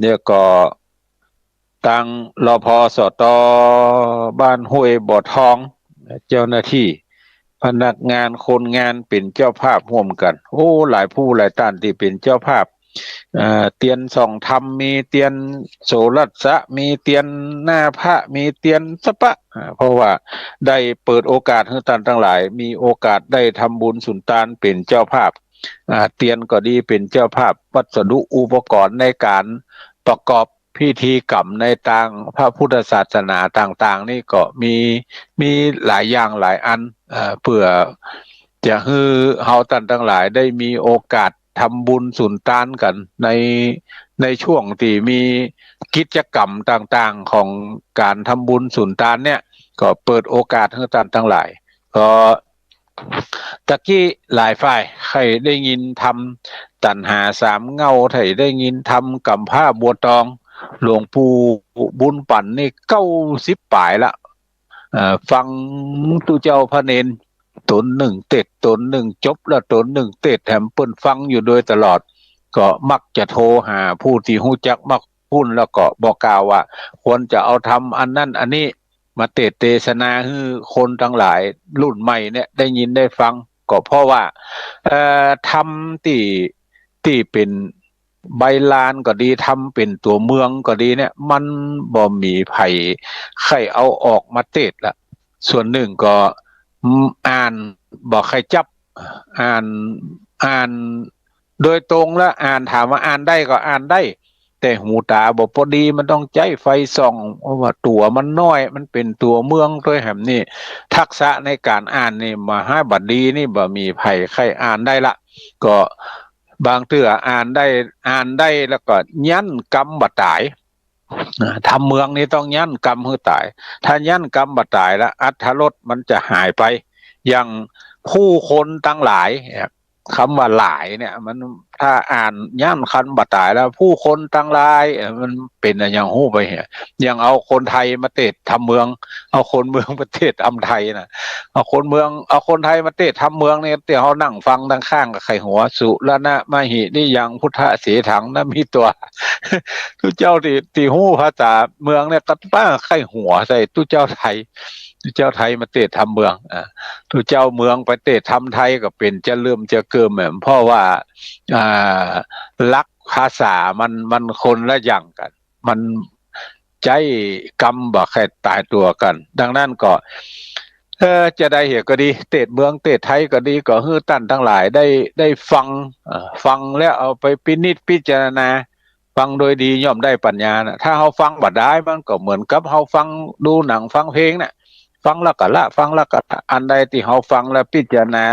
แล้วก็ ตาง รพสต บ้านห้วยบ่อทอง เจ้าหน้าตี้ พนักงาน คนงาน เป๋นเจ้าภาพฮ่วมกั๋น โอ้ หลายผู้หลายต้านตี้เป๋นเจ้าภาพ เอ่อ เตียนส่องธรรมมี เตียนโสรสะมี เตียนหน้าพระมี เตียนสะปะ อ่า เพราะว่าได้เปิดโอกาสหื้อต้านตังหลาย มีโอกาสได้ทำบุญสุนตานเป๋นเจ้าภาพ อ่า เตียนก็ดีเป๋นเจ้าภาพ วัสดุอุปกรณ์ในก๋านประกอบพิธีกรรมในตางพระพุทธศาสนาต่างๆ นี่ก็มี มีหลายอย่างหลายอัน เอ่อ เปื้อจะหื้อเฮาต้านตังหลายได้มีโอกาสทำบุญสุนตานกั๋นใน ในช่วงตี้มีกิจกรรมต่างๆ ของก๋านทำบุญสุนตานเนี่ย ก็เปิดโอกาสหื้อต้านตังหลาย ก็ ตะกี้หลายฝ่ายใค่ได้ยินธรรมตัณหาสามเหง้า ใค่ได้ยินธรรมก๋ำพร้าบัวตอง หลวงปู่บุญปั๋นนี่เก้าสิบป๋ายละ เอ่อ ฟังตุ๊เจ้าพระเณร ต๋นนึ่งเตสน์ ต๋นนึ่งจบแล้วต๋นนึ่งเตสน์ แถมเปิ้นฟังอยู่โดยตลอด ก็มักจะโทรหาผู้ตี้ฮู้จักมักพูน แล้วก็บอกกล่าวว่า ควรจะเอาธรรมอันนั้นอันนี้มาเตสน์เตสนาหื้อคนตังหลายรุ่นใหม่เนี่ยได้ยินได้ฟัง ก็เพราะว่า เอ่อ ธรรมตี้ ตี้เป๋นใบลานก็ดี ธรรมเป๋นตั๋วเมืองก็ดีเนี่ย มันบ่มีใผใค่เอาออกมาเตสน์ละ ส่วนนึ่งก็ อืม อ่านบ่ใค่จับ อ่าน อ่านโดยตรงละ อ่าน ถามว่าอ่านได้ก็อ่านได้ แต่หูต๋าบ่ปอดี มันต้องใจ๊ไฟส่อง เพราะว่าตั๋วมันน้อย มันเป๋นตั๋วเมืองตวยแหมนี่ ทักษะในก๋านอ่านนี่บ่หาบ่ดีนี่ บ่มีใผใค่อ่านได้ละ ก็บางเตื้ออ่านได้ อ่านได้แล้วก็ยั้นกำบ่ต๋าย อ่า ธรรมเมืองนี่ต้องยั้นกำหื้อต๋าย ถ้ายั้นกำบ่ต๋ายแล้ว อรรถรสมันจะหายไป อย่างผู้คนตังหลายเนี่ย กำว่าหลายเนี่ย มัน ถ้าอ่านยั้นกำบ่ต๋ายแล้ว ผู้คนตังหลาย เอ่อ มันเป๋นอะหยังฮู้ไปเหีย อย่างเอาคนไทยมาเตสน์ธรรมเมือง เอาคนเมืองมาเตสน์ธรรมไทยนะ เอาคนเมือง เอาคนไทยมาเตสน์ธรรมเมืองนี่ ตี้เฮานั่งฟังตังข้างก็ใค่หัว สุรณะมหิริยังพุทธเสถัง นะ มีตั๋ว ตุ๊เจ้าตี้ ตี้ฮู้ภาษาเมืองเนี่ย ก็ป้าใค่หัวใส่ตุ๊เจ้าไทย ตุ๊เจ้าไทยมาเตสน์ธรรมเมือง อ่า ตุ๊เจ้าเมืองไปเตสน์ธรรมไทยก็เป๋นจะเริ่มจะเกิ่มแหม เพราะว่า อ่า หลักภาษามัน มันคนละอย่างกั๋น มันใจ๊กำบ่ใค่ต๋ายตั๋วกั๋น ดังนั้นก็ เอ่อ จะใดเหียก็ดี เตสน์เมืองเตสน์ไทยก็ดี ก็หื้อต้านตังหลายได้ ได้ฟัง เอ่อ ฟังแล้วเอาไปพินิจพิจารณา ฟังโดยดีย่อมได้ปัญญานะ ถ้าเฮาฟังบ่ได้ มันก็เหมือนกับเฮาฟังดูหนังฟังเพลงน่ะ ฟังแล้วก็ละ ฟังแล้วก็ละ อันใดตี้เฮาฟังแล้วพิจารณา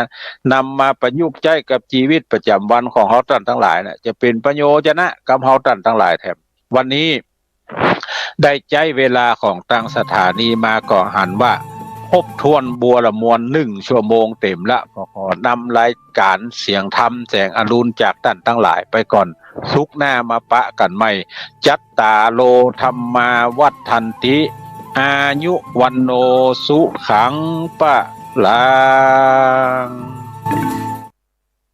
นำมาประยุกต์ใจ๊กับจีวิตประจ๋ำวันของเฮาต้านตังหลายน่ะ จะเป๋นประโยชน์นะกับเฮาต้านตังหลายแถม วันนี้ได้ใจ๊เวลาของตางสถานีมาก็หันว่าครบถ้วนบัวระมวล นึ่งชั่วโมงเต๋มละ ขอนำรายก๋านเสียงธรรมแสงอรุณจากต้านตังหลายไปก่อน ศุกร์หน้ามาปะกั๋นใหม่ จัตตาโร ธัมมา วัฑฒันติ อายุ วัณโณ สุขัง พลัง